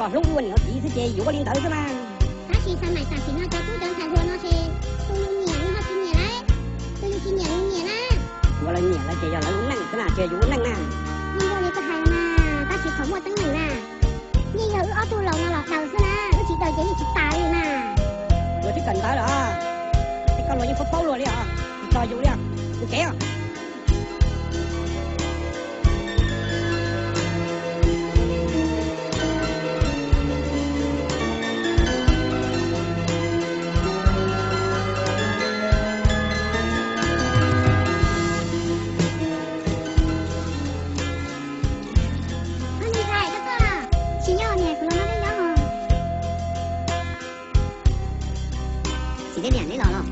Hlub ua niam ua txiv xwb ces yuav ua li ntawd xwb mas. Tab sis xav maim tam sim no cov tub cov ntxhais hluas no ces tus yus nyiam yus ho tsis nyiam lauj, tus yus tsis nyiam yus nyiam na. Ua lawv nyiam lawv ces yog lawv lub neej xwb na, tsis yog yus lub neej na. Yeej yog li koj hais mas, tab sis thaum muaj teeb meem na, yeej yog wb ob tug laus no los daws xwb na, wb tsis daws ces yeej tsis tas li na. Ua tib kawm ntawv lawm, es koj luag yeej paub paub luag li os, tsis txog yus li os, mus kev os. Tsis yog niam, kuv los nrog neb nyob os. Txiv thiab niam neb los los?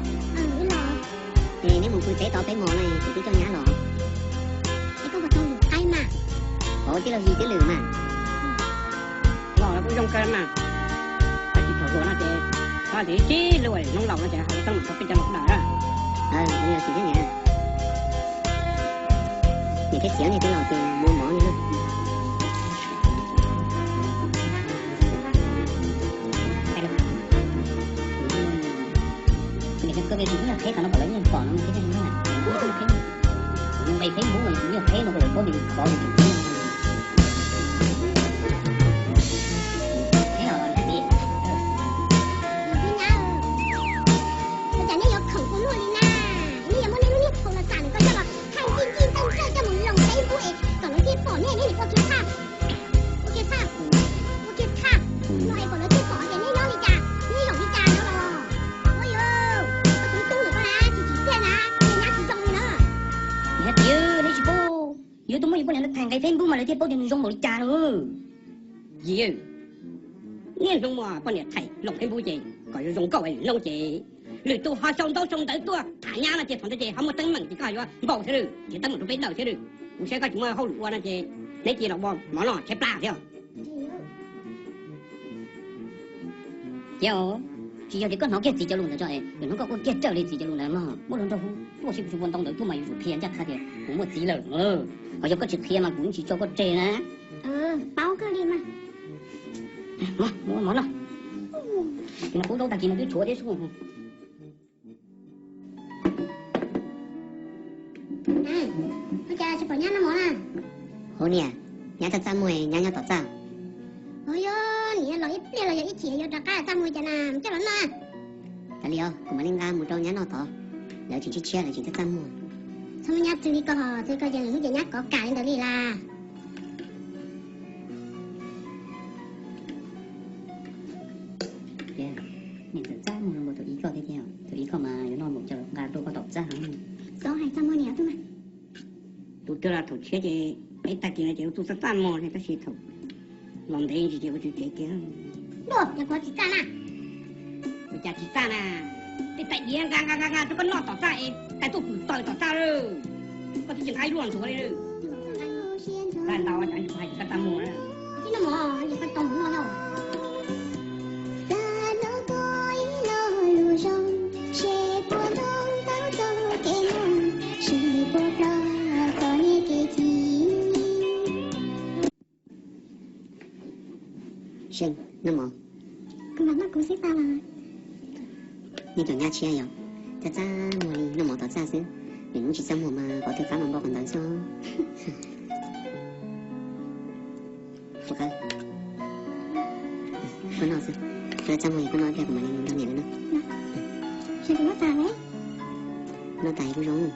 Es neb mus pw tsev tod peb mos no kuv twb coj nyab los. Es koj puas tau lwm qaib mas? Ov, tij laug Yis twb lwm mas. Los los kuj zoo kawg mas. Tab sis thaum hluas no ces, thaum ib sib hlub hnub laus no ces ho teeb meem rau peb cov laus daws na. Txiv thiab niam, niam thiab txiv nej twb los ces muab mov no. Koj ua ib nyuag qheb qhov no kom lawv yeej pom no thiab, nqe Facebook mas ib nyuag qheb no kom lawv paub tias khov li. Ua cas neb yuav khoom kuv luaj li na? Neb yuav muab neb lub niag phone los tsa ntawm koj coj los thaij ncij ncij nteej ntsej coj mus loos Facebook es kom lawv thiaj pom neb, neb nim ua kiag tag, ua kiag tag, ua kiag tag no es kom lawv thiaj pom tias neb nyob li cas, neb zaum li cas no los. Ua yog, koj tus tub ntawm koj na tsis tsim txiaj na, nyab tsis zoo li na. Niam thiab txiv, neb tsis paub, yuav tau muab yus poj niam no thaij nqe Facebook mas lawv thiaj paub tias nws zoo npaum li cas no. Yis, niaj hnub muab poj niam thaij loos Facebook ces kom zoo zoo nkauj es lwm hnub ces lwm tus ho sau ntaub sau ntawv tuaj tham nyab no ces thaum ntawd ces ho muaj teeb meem ces koj yuav npau thiab lawm, ces teeb meem rau peb daws thiab lawm. Kuv saib koj tsis muaj hauj lwm ua no ces neb cia los ua mov noj tshaib plab thiab. Ces tsis yog tias koj hnov kiag txiv cov lus ntawd tso es lwm hnub koj ua kiag raws li txiv cov lus ntawd mog, muab luag nrog hu tuaj sib tsis ua ntau ntawd tuaj mas yuav tsum qhia ncaj qha tias kuv muaj txiv lawm. Ho yog koj tsis qhia mas kuv yeej tsis tso koj tseg na. Paub kawg li mas. Ua mov noj. Ces no qub zaub tag kis no twb tshuav thiab xwb. Ua cas tsis pom nyab noj mov na? Hauv niam, nyab txaj txaj muag, nyab nyob tom txaj. Hos yog niam los ib pliag los yog ib chim yuav rov qab txaj muag cas na, coj los noj. Tas li os, kuv mam li nqa mus rau nyab noj tod, lawv tseem tshiab tshiab lawv tseem txaj txaj muag. Txhob muab nyab tswv li koj hos, tswv koj ces lwm hnub ces nyab kov kam li ntawd li las. Niam txawm txaj muag zoo nkaus thaum ib koj thiab tiag, thaum ib koj mas yuav noj mus coj nqa rau koj tom txaj. Txhob hais txaj muag niam tuaj mas. Tus twg los thaum tshiab ces peb tag kis no ces ua txuj txaj txaj muag thiab tab sis thaum los ntev ntsis ces ua tsis tsev kiag. Ua cas tsis txaj na? Tej tais diav nqa nqa nqa nqa rau koj noj tom txaj es tais tuaj pwm taws tom txaj lawm. Koj twb tsis nqa ib luaj ntxuav li lawm. Txaj ntau cas tsis hais txaj txaj muag na. Tsis noj mov, tsis tau mov noj. Seej, noj mov. Kuv mam noj kuv xwb tau los? Nej cov nyab tshiab yog txaj txaj muag li noj mov tom txaj xwb, lwm hnub tsis txaj muag mas qhov twg qab mas npau qhov ntawd xwb. Ua qab, koj noj xwb, koj txaj muag li koj noj ib pliag kuv mam li nrog niam lawv noj. Noj tas kuj zoo.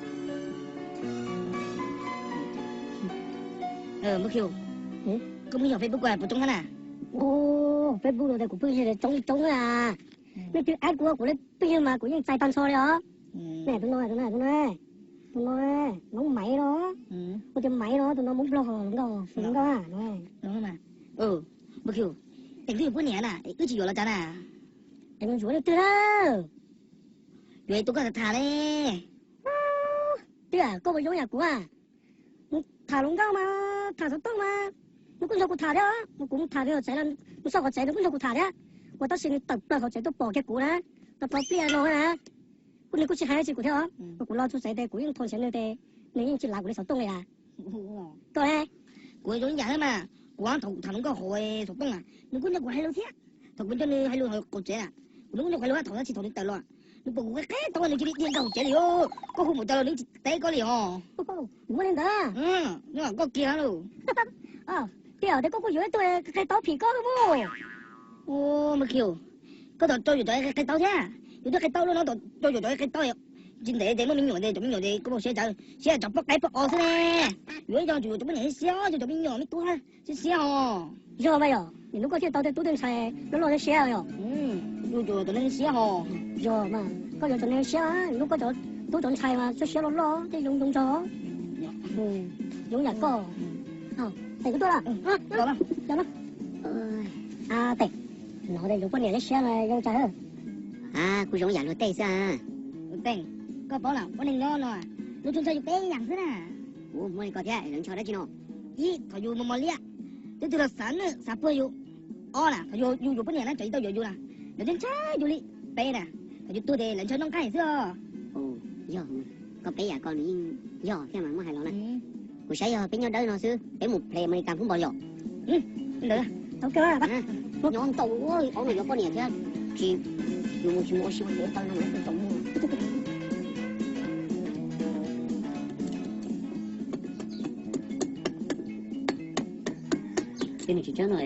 Npawg Khiu, koj pheej yog Facebook puas coob thiab na? Facebook no kuv pheej yog coob coob na. Leej twg add kuv, kuv lub pheej yog mas kuv yeej txais tag nrho li os. Tus no, tus no, tus no, Noob Maiv no, ua tias Maiv no, tus no Moob Nplog, Hluas Nkauj, Hluas Nkauj. Npawg Khiu, es wb yog poj niam na, wb tsis yuav los cas na? Es mus yuav leej twg na? Yuav tus koj tham tham ne. Twb koj puas zoo yam kuv a, mus tham Hluas Nkauj mas, tham xov tooj mas, nws kuj nrog kuv tham thiab, kuv mus tham nws hauv tsev, nws xauj qhov tsev nws kuj nrog kuv tham thiab. Ua tab sis nws tawm plaws hauv tsev tuaj pom kiag kuv na, tau tau pliaj no na. Kuj nws kuj tsis hais dab tsi kuv thiab os, kuv los txog tsev tes kuv yeej thov ntshe nws tes, nws yeej tsis lav kuv li xov tooj li a. Koj ne? Kuv zoo ib yam thiab mas. Kuv thaum tham hluas nkauj hauv xov tooj na, nws kuj nco kuv hais lus thiab. Thaum kuv nrog nws hais lus hauv tsev na, kuv nws kuj nco kuv hais lus, thaum no tsis thaum nws tawm los, nws pom kuv qhib qhib tau nws cia li dhia nkaus hauv tsev li. Koj hu mus cas los nws tsis teb koj li os. Muaj li ntawd. Koj kiag lawm. Tiam sis koj kuj yuav ib tug qhib tau phim koj mus. Ua, Maj Khiu, koj tom rau yuav cov qhib tau thiab, yus twb qhib tau lub no tom rau yuav cov qhib tau. Tsis ntev ces muaj me nyuam ces cov me nyuam ces koj puas siab, siab cov poj qaib poj os xwb ne. Yuav ib co yuav cov poj niam siab, cov me nyuam me tub siab siab os. Yog mas yom, nim no koj thiaj tau tej tub tej ntxhais loj loj siab yom. Yus cov neeg siab os. Yog mas, koj yuav cov neeg siab, nim no koj cov tub cov ntxhais mas siab siab loj loj thiab zoo zoo nraug. Zoo yam koj. Tes kuv tuaj lawm. Tes, no tes yuav poj niam siab siab no zoo cas? Kuj zoo yam luag tej xwb. Tes, koj paub lawm, poj niam nyob no luag tsuas ntshaw yus peb yam xwb na. Kuv muaj li ko thiab, lawv ntshaw dab tsi no? Ib, thaum yus mos mos liab, twb twg los xav nwj xav puag yus. Ob na, thaum yus yuav poj niam na, tsam yus tau yuav yus na, lawv ntshaw ntshaw yus li. Peb na, thaum yus tuag ces lawv ntshaw noj nqaij xwb os. Yog, koj peb yam ko nws yeej yog thiab mas muab hais los na. Kuv saib yog peb nyob dawb no xwb, peb mus play Amelikas phub npos yom. Ntawd, nyob ntau ua ob no yuav poj niam thiab, tsis, yus mus tsis mus ua si ua si tau no mas tau muaj. Tej neeg tsis tshab no,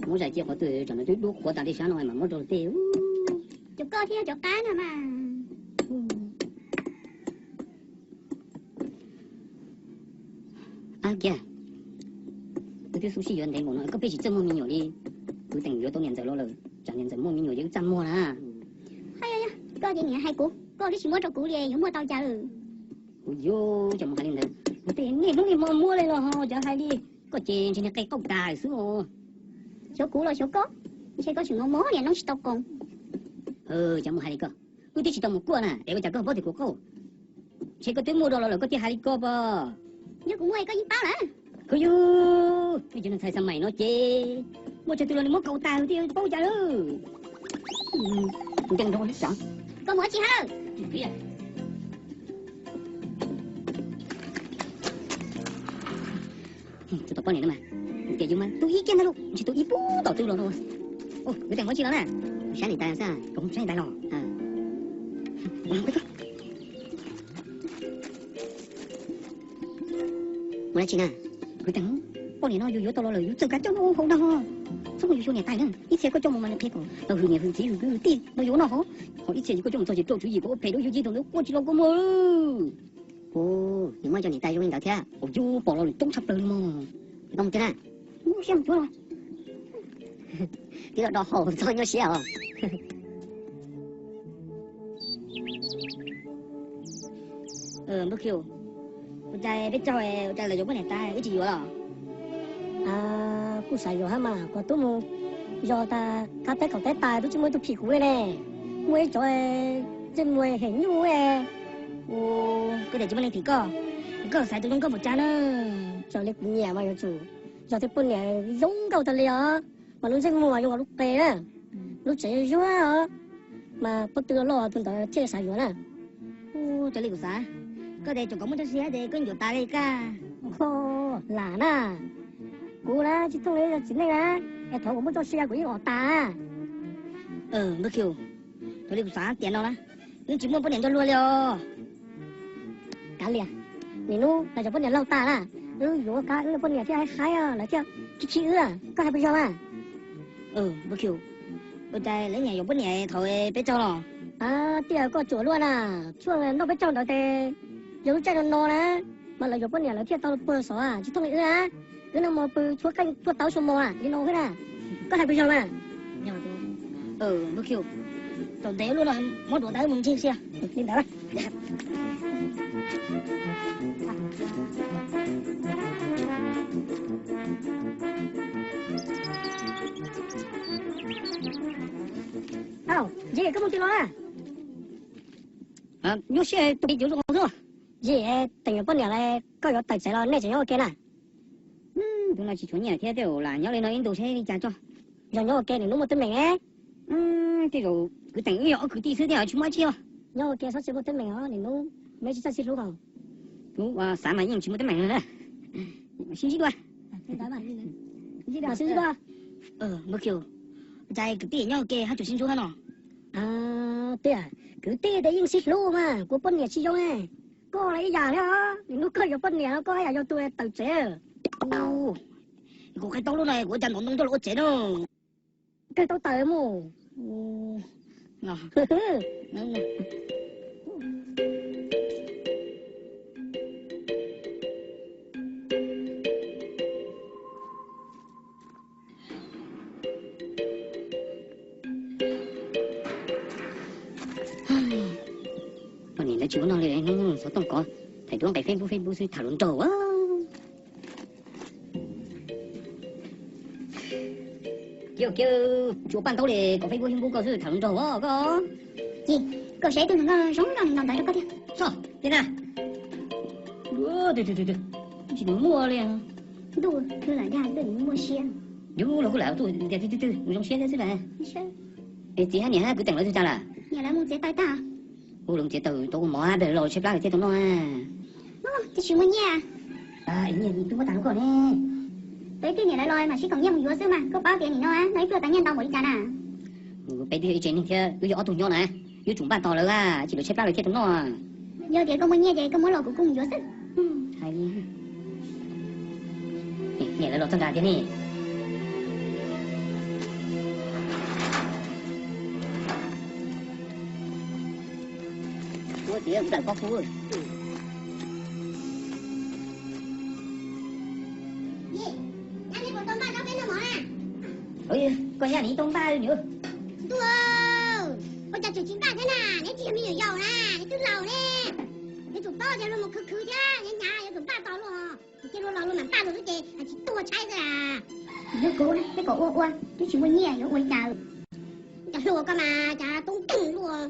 muab zais cia qhov twg tsam no twb dub qhuav tas li sab no mas muab rau tej. Cov koj thiab cov qab no mas. Ab kiag, wb twb xub sib yuav ntev npaum no koj pheej tsis txawj muaj me nyuam li. Kuv teem yuav tau niam ntxawm los lawm, tsam niam ntxawm muaj me nyuam ces wb txaj muag na. Koj ces niam hais kuv, koj twb tsis muab rau kuv li yuav muaj tau cas lawm. Kuv yuav cov mus hais li ntawd, tej niaj hnub niaj hmo muab li los ho cov hais li. Koj ces ntshe niag qe qauj tas xwb os. Xyov kuv los xyov koj, ntshe koj tseem mos mos niaj hnub tsis tau koom. Cov mus hais li koj, wb twb tsis tau mus kuaj na es ua cas koj paub tias kuv qauj? Ntshe koj twb muaj rau los lawm koj thiaj hais li ko pom. Yog kuv muaj koj yeej paub lawm. Koj yug, cov neeg txhais xab maim no ces muaj tsawg twg los nws muab kaus tas thiaj paub cas lawm. Nkees nroo sav. Koj mus ua tsi hauj lwm? Tsis tom poj niam no mas, tias yus mas tus ib kiag ntag lauj, ntshe tus ib puag tom twg los no. Kwv Teem, mus ua tsi los na? Saib niam tais xwb. Saib niam tais los? Ua dab tsi na? Kwv Teem, poj niam no yus yuav tau los lawm yus txawm kav coj mus hauv no. Txhob mus yuav xyuas niam tais na, ib txhia koj coj mus mas nws qhia kom tau hwm niam hwm txiv hwm kwv hwm tij no yuav no hov. Ho ib txhia yus koj coj mus txog ces rau tswv yim kom ua phem rau yus cib tus ntawd quaj tsis los koj mus. Nws muaj cov niam tais zoo li ntawd thiab. Yus pom los nws coob tshaj plaws li mog. Koj mus twg na? Siab mus cuag los. Tib lo do haus txog nyuaj siab os. Npawg Khiu, ua cas peb caug ua cas lawv yuav poj niam tas wb tsis yuav los? Kuj xav yuav hab mas kuv twb mus yos tas qab teb qaum teb tas twb tsis muaj ib tug phim kuv li ne. Muaj ib cov ntsej muag hem nyuj. Koj tias tsis muaj leej phim koj, koj xaiv tus zoo nkauj puas tsav na. Raws li kuv nyiam mas yuav tsum yog tej poj niam zoo nkauj tag li os, mas lub ntsej muag zoo nkaus lub qe na, lub tsev zuag os, mas pob tw loj loj tus ntawd thiaj xav yuav na. Raws li kuv xav, koj tias tseem kom muaj txoj sia ces koj yuav tas li kaj. Lam na, kuv na tsis thooj li txiv neej na, es thaum kuv muaj txoj sia kuv yeej om tas. Npawg Khiu, raws li kuv xav tias no na, wb tsis muaj poj niam nrog luag li os. Kav liam, nim nub lawv cov poj niam laug tas na, wb yuav qab wb poj niam thiaj haib haib lawv thiaj khib khib wb, koj hais puas yog mas? Npawg Khiu, ua cas lawv nyiam yuav poj niam thaum peb caug los? Tias koj tsuam luaj na, tshuaj noj peb caug ntawd ces yog lub caij no no na, mas lawv yuav poj niam lawv thiaj tau puag xov tsis thooj li wb na. Wb noj mov pw tshuab qeej tshuab tauv tshuab mov li no xwb na, koj hais puas yog mas? Npawg Khiu, thaum ntev luaj no muab duav tas wb mus ncig sia li ntawd. Au, Yim, koj mus twg los na? Nyuaj siab tus yuav zoo xwb. Yim, Teem yuav poj niam lawm, koj yuav tawm tsev los nej tseem nyob ua ke na? Tus no tsis tshuav nyiaj thiab, tej zaum lam nyob li no ib ntus seb li cas tso. Yog nyob ua ke nws hnub muaj teeb meem. Tej zaum kwv Teem wb yog ob kwv tij xwb thiab tsis muaj dab tsi os. Nyob ua ke txhob tsis muaj teeb meem os, nws hnub me tsis txawj sib hlub os. Kuv xav mas yeej tsis muaj teeb meem li. Sib ntsib dua. Xib Ntsub, cas kwv tij nyob ua ke haj tseem sib ntxub thiab no? Tiag, kwv tij ces yeej sib hlub mas, kuv poj niam tsis zoo. Koj los ib yam thiab, nim no koj yuav poj niam no koj ib yam yog tus tawm tsev. Kuv qhib tau lub no kuv ua cas ntaus ntoo coj los ua tsev no. Kawg tau tawm mus. Poj niam ntawd tsis ua no li, hnub xov tooj kov, thaum twg nqis Facebook, Facebook xwb tham hluas nraug. Kiag kiag, tsis ua paj ntaub li, kov Facebook, Facebook koj xwb tham hluas nraug koj. Ces koj saib tus hluas nkauj zoo nkauj ntawd rau koj thiab. Tso, tiag na. Tsis muaj li. Ntuj, wb lam dag twb muaj siab. Yus los kuj lam tuaj tias twg twg twg zoo siab thiab xwb las. Es txiv hab niam hab kwv teem lawv twg tag lawm? Niam lawv mus txiav taws tag. Ua lawv mus txiav taws tau ua mov hab peb los tshaib plab lawm thiaj tau noj. Twb tsis muaj nyiaj. Nyiaj twb muab tag rau koj ne. Peb twb niam lawv los mam sib koom nyiaj mus yuav xwb mas, koj paub tias nim no no ib pluag tas nyiaj ntau npaum li cas na. Peb twb yog ib tsev neeg thiab wb yog ob tug nyob na, yuav tsum npaj tos lawv, tsis lawv tshaib plab lawv thiaj tau noj. Yog tias koj muaj nyiaj ces koj muab los kuv kuj mus yuav xwb. Niam lawv los txog nrad tiag ne. Ua tias ntawm koj hu. Koj nyab nws tau npaj nws. Ntuj, ua cas tseem tsis npaj thiab na, neb tsis yog me nyuam yaus na, neb twb laus ne. Yuav tsum paub tias luag mus khwv khwv thiab hnyav hnyav yuav tsum npaj tos luag. Ces luag los luag mam npaj tus xwb ces tsis tuag tshaib xwb a. Yog kuv ne, peb kom ua ua twb tsis muaj nyiaj yuav ua li cas. Cas hluas koj mas cas toob teeg luaj.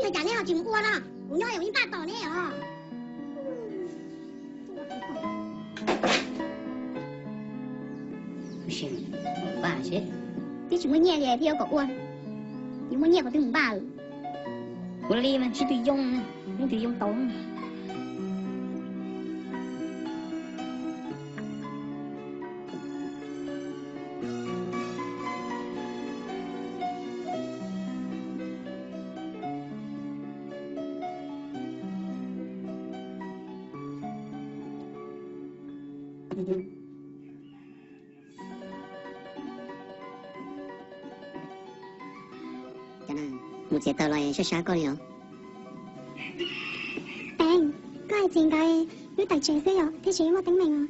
Yog cas neb ho tsis mus ua no, kuv nyob es kuv yeej npaj tos neb os. Npaj seb, twb tsis muaj nyiaj li thiaj yuav kom ua, yuav muaj nyiaj kom twb mus npaj. Ua li mas sib tw yoo, leej twg yoo tau. Mus txiav taws los sab sab koj li os. Peev, koj hais txiv nkawd wb tawm tsev xwb yom, thiaj tsis muaj teeb meem os.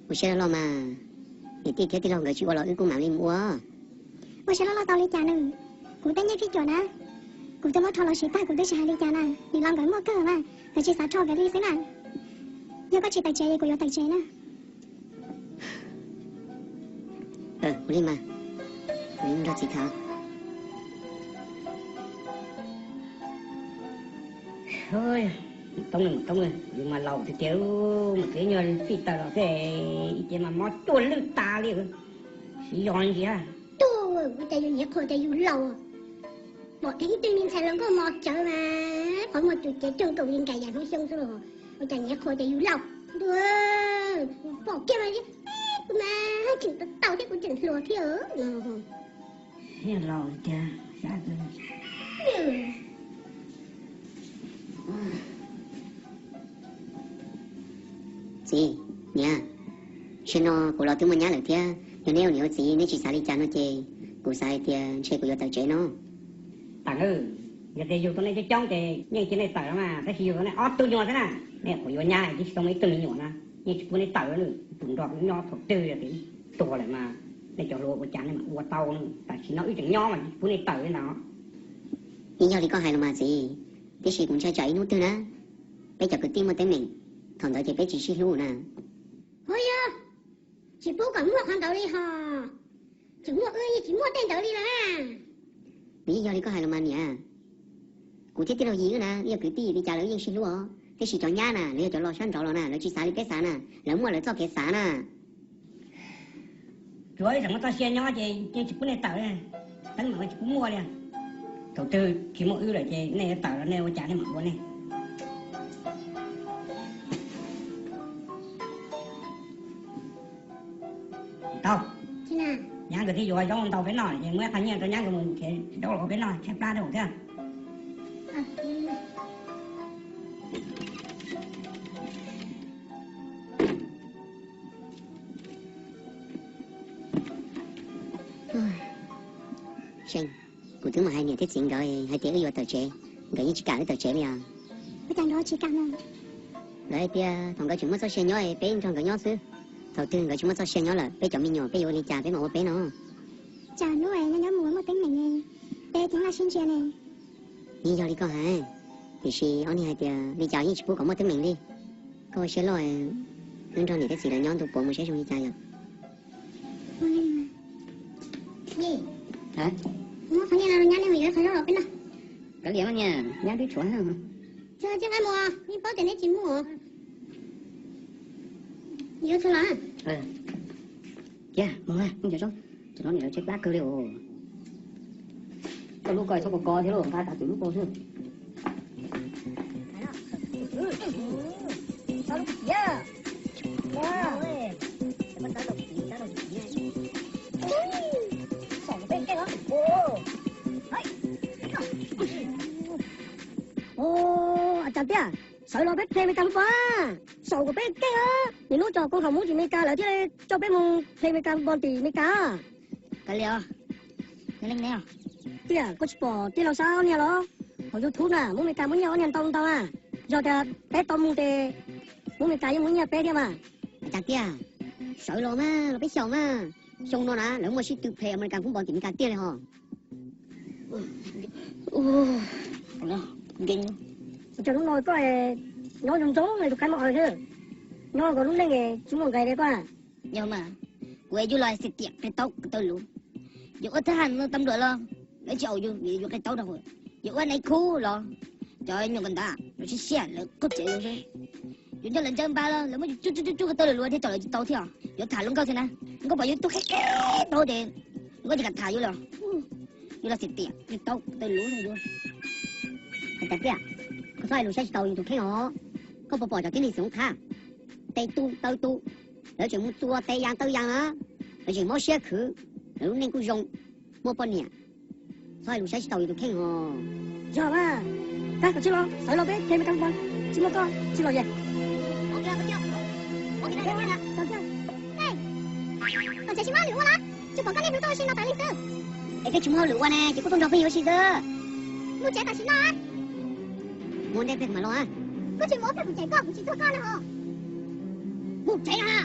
Ua siab loj loj mas, niam tij thiab tij laug nkawd tsis ua los wb kuj mam li mus ua. Ua siab loj loj tau li cas na, kuv tej nyiaj phij cuam na, kuv twb muab rho los siv tag kuv twb tsis hais li cas na, nim no nkawd muaj kawg mas nkawd tsis xav rho nkawd li xwb na. Yog koj tsis tawm tsev es kuv yuav tawm tsev na. Ua li mas, kuv nrog txiv tham. Toob, toob, yus mas laus tiag tiag, mas txiv nyuag fij taws los xwb, ib ce mas mob cuaj lwj tas li, siv zog ntsia. Tuaj, ua cas yus niam qhuas tias yus laus, pom dheev twg me ntxhais hluas nkauj mos cawv mas qhov muag cus cev cuag nkaus li nkais yam Hmoob Xyooj xwb los, ua cas niam qhuas tias yus laus. Ntuj, pom kiag mas, kuv mas tseem tau thiab kuv tseem hluas thiab. Laus tiag. Txiv, niam, tam sim no kuv los twb muaj nyab lawm thiab, yog neb ua niam ua txiv neb tsis xav li cas no ces kuv xav hais tias ntshe kuv yuav tawm tsev no. Tam, yog tias yug tau nej coob coob ces yeej cia nej tawm los mas, tab sis yug tau nej ob tug nyuag xwb na, nej nyuam qhuav yuav nyab twb tsis tau muaj ib tug me nyuam na, yeej tsis pub nej tawm, tus nrog wb nyob thaum twg yog tias tuag lawm mas nej cov hluas ua cas nej mam ua tau na, tam sim no wb tseem nyob mas tsis pub nej tawm li ntawd. Yeej yog li koj hais los mas txiv, tiam sis kuv ntshai tsam ib hnub twg na, peb cov kwv tij muaj teeb meem, thaum ntawd ces peb tsis sib hlub na. Ho yog, tsis pub kom muaj qhov ntawd li ho, tseem muaj wb yeej tsis muaj tej ntawd li lawm. Nws yeej yog li koj hais los mas niam. Kuv thiab tij laug Yis wb na, wb yog kwv tij li cas lawv yeej sib hlub os, tiam sis cov nyab na lawv yog cov los sab nraud los na, lawv tsis xav li peb xav na, lawv muaj lawv txoj kev xav na. Tsuav ib txhia muaj txoj sia nyob ces yeej tsis pub nej tawm, teeb meem tsis pub muaj li. Thaum twg tsis muaj wb lawm ces nej tawm los nej ua cas nej mam ua nej. Nkawd thiaj yuav zaub ntau peb noj, ces muab qhov nyiaj rau nyab nkawd mus nrhiav zaub los peb noj, tshaib plab rau thiab. Seej, kuv twb mus hais niam thiab txiv nkawd hais tias wb yuav tawm tsev, nkawd yeej tsis kam wb tawm tsev li os. Ua cas nkawd tsis kam no? Lawv hais tias thaum nkawd tseem muaj txoj sia nyob peb nrog nkawd nyob xwb, thaum twg nkawd tsis muaj txoj sia nyob lawm peb cov me nyuam peb yuav ua li cas peb mam ua peb no? Tsam hnub nyob nyob mus muaj teeb meem, peb thiaj li sib ntsia ne. Yeej yog li koj hais, tiam sis ob niag hais tias li cas yeej tsis pub kom muaj teeb meem li. Koj ua siab loj, wb nrog niam thiab txiv lawv nyob ntu puav mus saib zoo li cas yom. Muab qhov nyiaj no rau nyab, nej mus yuav ib qho zaub los peb noj. Kav liam, nyab twb tshuav. Tsis nqa mus, yeej paub tias neb tsis muaj. Yuav txog los. Kiag mus, cov zaub, cov no niam lawv tshaib plab kawg li os. Koj lub ko txhob ko ko thiab lauj, nqa tas twm lub ko xwb. Ua cas tiag, sawv los peb play Meskas futbol. Saum kom peb keej os, nim no cov koom haum Hmoob tim Meskas lawv thiaj li coj peb mus play Meskas futbol tim Meskas. Kav liam, tiag koj tsis pom tij laug Xab ob niag los? Hauv YouTube na Hmoob Meskas muab nyiaj ob niag ntau ntau na. Yog tias peb tau mus ces Hmoob Meskas yeej muab nyiaj peb thiab mas. Cas tiag, sawv los mas los peb xyaum mas. Xyoo no na lawv muaj sij tw play Meskas futbol tim Meskas tiag li hos. Cov hnub no koj nyob zoo zoo li tus khaib mos aws xwb, nyob koj lub neej tsis muaj nqis li koj. Yog mas, kuv es yus los xim tiam qe taub ko taw luv. Yus ua thab ham los tam luam los lawv tsis aum yus vim yus qe taub rau hauv. Yus ua naiv khub los cov nyuam kos ntawd lawv siab siab lawv qub tsev yus xwb. Yus nrog lawv ncaws npas los lawv muab yus tsuj tsuj tsuj ko taw luv luv thiab tso lawv tsis tau thiab. Yus tham luag nkauj thiab na, nkauj pom yus tus qe taub ces nkauj tsis kam tham yus li. Yus los xim tiam qe taub ko taw luv yus. Hais tias, koj txhob hais lus saib tsis taus yus tus kheej os. Koj puas pom cov tib neeg xeem Hmoob Thab, tes tu taw tu, lawv tseem mus txua tes yas taw yas na, lawv tseem mob siab khwv, lawv lub neej kuj zoo, muaj poj niam. Txhob hais lus saib tsis taus yus tus kheej os. Yog mas, tag koj tsis los, sawv los peb play Meskas futbol, tsis muaj koj tsis los yes. Koj tseem tsis muaj hauj lwm ua los? Tsis pom koj niaj hnub tuaj ua si no tas li xwb. Es koj tsis muaj hauj lwm ua ne ces kuj tuaj nrog peb ua si xwb. Mus tsev tam sim no. Mus ntej peb mam los. Koj tsis mus ua peb kuv cem koj, kuv tsis tuag koj na ho. Mus tsev na.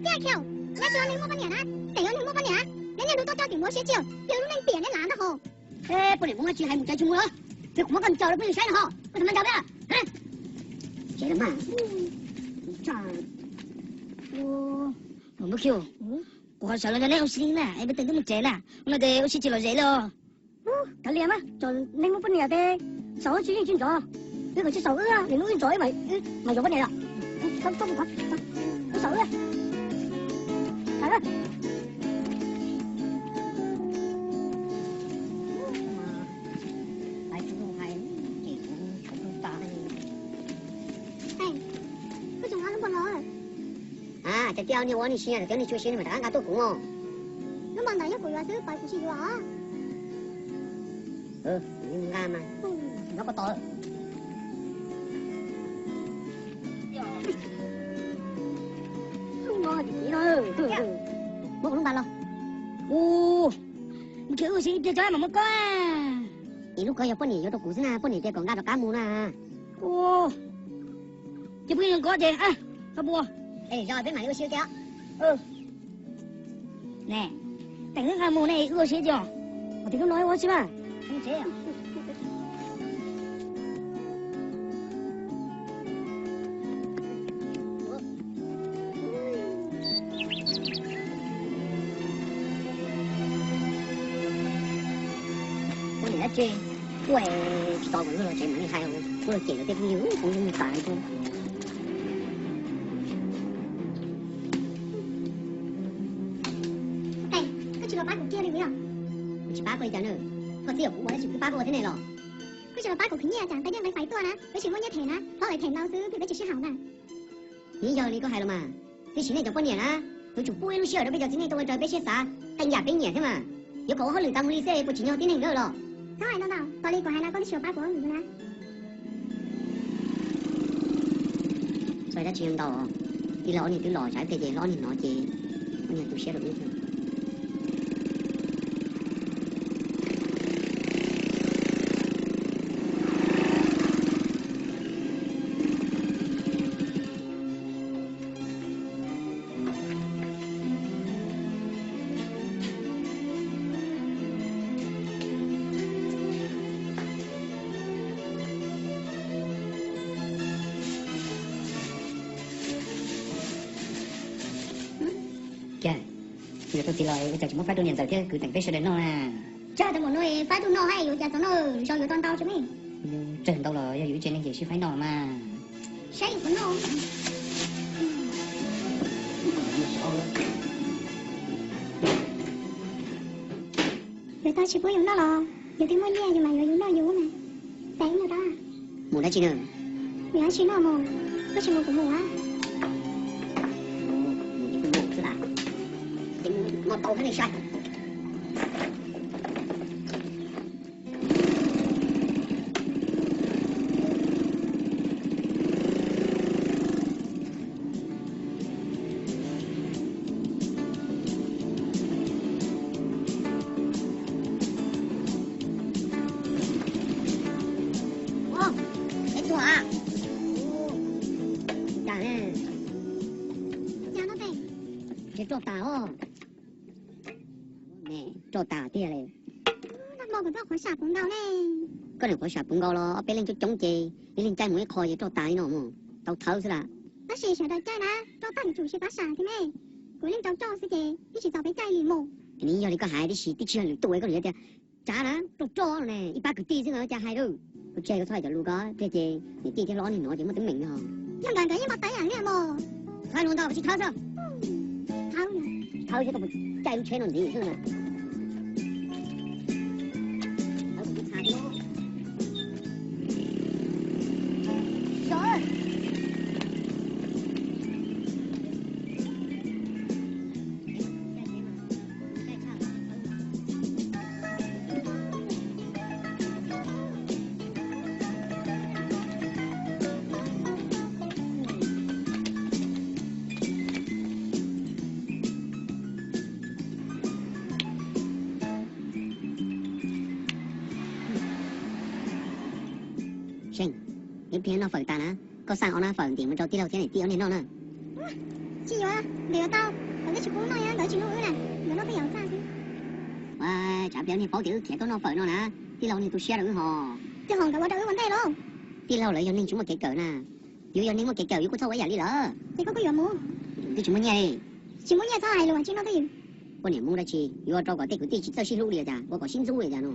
Tiag khiav, nyob tsis yog neeg muaj poj niam na, tseem yog neeg muaj poj niam, neb niaj hnub tuaj coj tim muab siab tsis yog lub neej tiam neb lav ntag ho. Poj niam muaj tsis hais mus tsev tsis mus los, peb kuv muab koj ncaws los peb saib no ho, koj tseem ncaws peb. Tsev los mas. Kuv qhov sawv los neb ua si na, es peb teem twb mus tsev na, ua no ces ua si tsis lom zem li os. Kav liam mas, cov neeg muaj poj niam tes saum tsis yeej tsis nrov, wb kom tsis saum wb, nim no wb nrov wb mam yuav poj niam yom. Wb saum wb. Koj tseem nqa lub npog no? A, cas tiag, niag ua neeg sia, thaum twg neeg tsis ua si mas rov qab nqa tuaj kuv os. Lub npog ntawd yog kuv yuav xwb, pov kuv tsis yuav os. Nqa mas, nyob koj tos. Muab kuv lub npog los. Mus nrhiav wb ua si tiag tso mam muab koj. Es lub ko yog poj niam yuav rau kuv xwb na, poj niam tias kom nqa rov qab mus na. Ces peb yuav nqa ces koj puas? Es zog peb mam li ua si ua ke. Ne, teem wb nqa mus ne, wb ua si tiag. Ua tib lub no ua si mas. Ua niam dab tsi, kuj tsis tau kuv los tsev mam li hais, kuj los cem lawv tej phooj ywg, phooj ywg tas li. Koj tsis los pab kuv kiag li os. Kuv tsis pab koj li cas na? Koj txib kom kuv ua dab tsi kuv pab koj ua thiab ne los? Koj tsis los pab kuv khwv nyiaj, tsam peb yeej nqe fais tuaj na, peb tsis muaj nyiaj them na, hlob lawv them ntau xwb, peb tsis sib haum na. Yeej yog li koj hais los mas, tiam sis nej cov poj niam na, yuav tsum pub ib lub sij hawm rau peb cov txiv neej tau ua raws peb siab xav. Tej yam peb nyiam thiab mas, yuav kom ua hauj lwm tas mus li xwb puas tsim nyog tib neeg na los? Txhob hais ntau ntau, tos li kuv hais no koj twb tsis pab kuv li na. Txhob hais dab tsi ntau, tij laug ob niag twb los, tsam ib pliag ces hlob niag hnov ces ob niag tu siab rau wb thiab. Cas, yus tau txiv los ua cas tsis muab faib rau niam ntxawm thiab kwv teem peb sawv daws noj na? Tsam tau mus noj faib rau noj hais yuav cas tau noj, zoo yuav tau ntau tsis me. Tsawg ntau los yog yus ib tsev neeg ces sib faib noj mas. Saib yus puas noj. Yus tau tsis pub yus noj los yus twb muaj nyiaj yus mas yuav yus noj yus mas. Xav ib nyuag rau. Mus dab tsi na? Mus dab tsi noj mus, koj tsis mus kuv mus a. Mus ces kuv mus xwb tas. Ces mus no tau thiab nej saib. Ua, es tuag a? Cas ne? Cas no tes? Ces roj tas os. Roj tas tiag li. Nag hmo kuv tuaj qhuav sam puv nkaus ne. Koj niam qhuav sam puv nkaus los ob peb leej coob coob ces ib leeg caij mus ib qho ces roj tas li no mus. Tau thawb xwb las. Tab sis sawv daws caij na, roj tag yuav tsum sib pab sam thiab ne. Kuv ib leej rau roj xwb ces twb tsis txaus peb caij li mus. Nws yog li koj hais tib si, twb tsis yog lwm tus, koj lwm tias tsav na, rau roj ne, ib pab kwv tij xwb no cas hais lawm. Kuv tsis hais, koj txhob hais cov lus ko, ib pliag ces niam tij thiab hlob niag hnov ces muaj teeb meem li hos. Yog nkawd nkawd yeej muaj teeb meem li mus. Thawb no ntau tsis thawb xwb. Thawb, thawb seb koj puas caij lub tsheb no ntxiv xwb na. Seej, ib pliag noj fawm tas na, koj xaj ob nab fawm ntim mus rau tij laug thiab niam tij ob niag noj na. Tsis yuav, nkawd yuav tau, nkawd twb tsis pub noj, nkawd tsis hlub wb na, nkawd noj tej yam txaj xwb. Tsam pliag niag paub tias wb khiav tuaj noj fawm no na, tij laug niag tu siab rau wb hos. Ces hos nkawd ua rau wb ua ntej lauj. Tij laug lawv yog neeg tsis muaj kev kawm na, yus yog neeg muaj kev kawm yus kuj txhob ua ib yam li lawm. Ces koj kuj yuav mus. Twb tsis muaj nyiaj li. Tsis muaj nyiaj txhob hais lus tsis noj twj ywm. Poj niam Hmoob dab tsi yuav ua rau kom tej kwv tij tsis txawj sib hlub li cas, ua kom sib ntxub li cas no.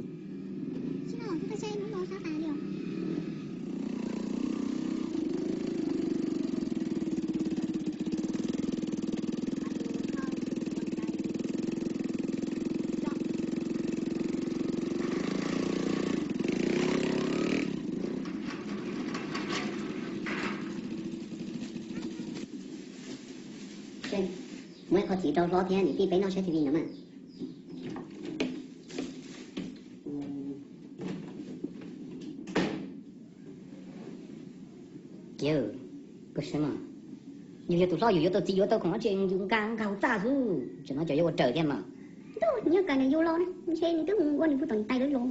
Muab ib qho txiv rau hlob thiab niam tij peb noj saib T V no mas. Kiv, koj saib mas, yus yog tus hlob yus yuav tau txiv yuav tau khoom dab tsi yus nkag nkag hauv txaj xwb, tseem no cov yuav ua raws thiab mas. Ntuj, nws yog kawm nws yus los na, ntshe nws twb mus ua nws puag tom niam tais lawv los.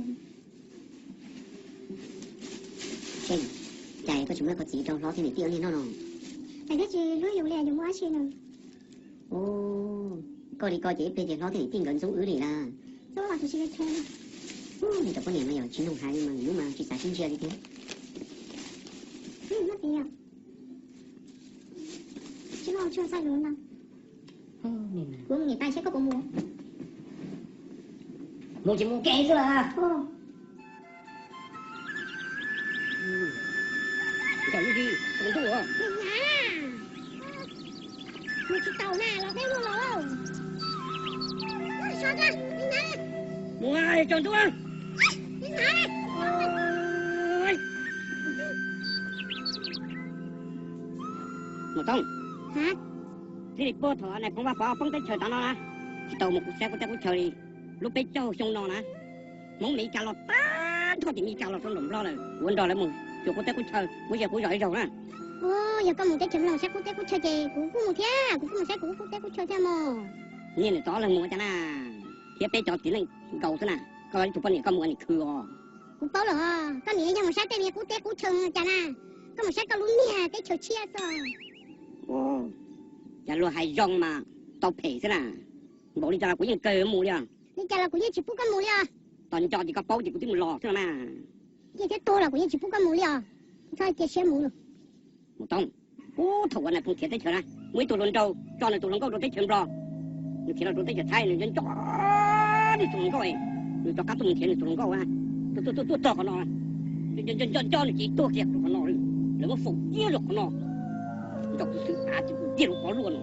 Cas koj tsis muab qhov txiv rau hlob thiab niam tij ua niag noj no? Hais thiab tsis hlub yus li yus muaj dab tsi no. Koj li ko ces ib pliag ces hlob thiab niam tij nkawd ntxub wb li lawm. Ntxub los tsis tsis li. Ub, cov poj niam no yog tsis mloog hais li mas, hnub mas tsis xav sib ntsia li thiab. Tsis mloog tsis xav lus no. Kuv mus niam tais seb koj puas mus. Mus ces mus kev xwb lawm. Nyob tsis tau na, mus tsis tau na, los deb muag los lauj. Mus tso, mus tso ntuj. Mus Tooj, thiaj li puag thaum nais phoo Vaj Pov poob teb chaws tod no na. Tsis tau mus kuv saib qub teb qub chaw li. Lub peb caug xyoo no na, Hmoob Meskas los tag nrho ces Meskas los rau nram Nplog lawm, kuv ua nrog lawv mus xyuas qub teb qub chaw, kuv ze quv zos ib zaug na. Yog koj mus teb chaws Nplog saib qub teb qub chaw ces kuv kuj mus thiab, kuv kuj mus saib kuv qub teb qub chaw thiab mog. Niaj hnub tod leej mus ua cas na, thiab peb cov txiv neej nkaus xwb na, koj ib tug poj niam koj mus ua niam khwv os. Kuv paub lawm os, koj niam yog mus saib tej qub teb qub chaw ua cas na, koj mus saib koj lub niag teb chaws tshiab xwb. Cas luag hais zoo mas tau phem xwb na, npaum li cas los kuv yeej kawg mus li os. Li cas los kuv yeej tsis pub koj mus li os. Tos nco ces koj paub ces kuv twb mus los xwb no mas. Ciaj thiab tuag los kuv yeej tsis pub koj mus li os. Txhob cia siab mus. Mus tau. Ub, thaum uas Nais Phoo khiav teb chaws na, muaj ib tug hluas nraug tso nws tus hluas nkauj rau teb chaws Nplog. Nws khiav los rau teb chaws Thaib, nws nco nco nws tus hluas nkauj, nws rov qab tuaj mus nrhiav nws tus hluas nkauj na. Tuaj tuaj tuaj txog qhov no, nco nco nco nco nws ces tuag kiag rau qhov no, lawv muab faus tiag rau qhov no. Nrog kuv xwb, ab, ces kuv tiag rau qhov luaj no.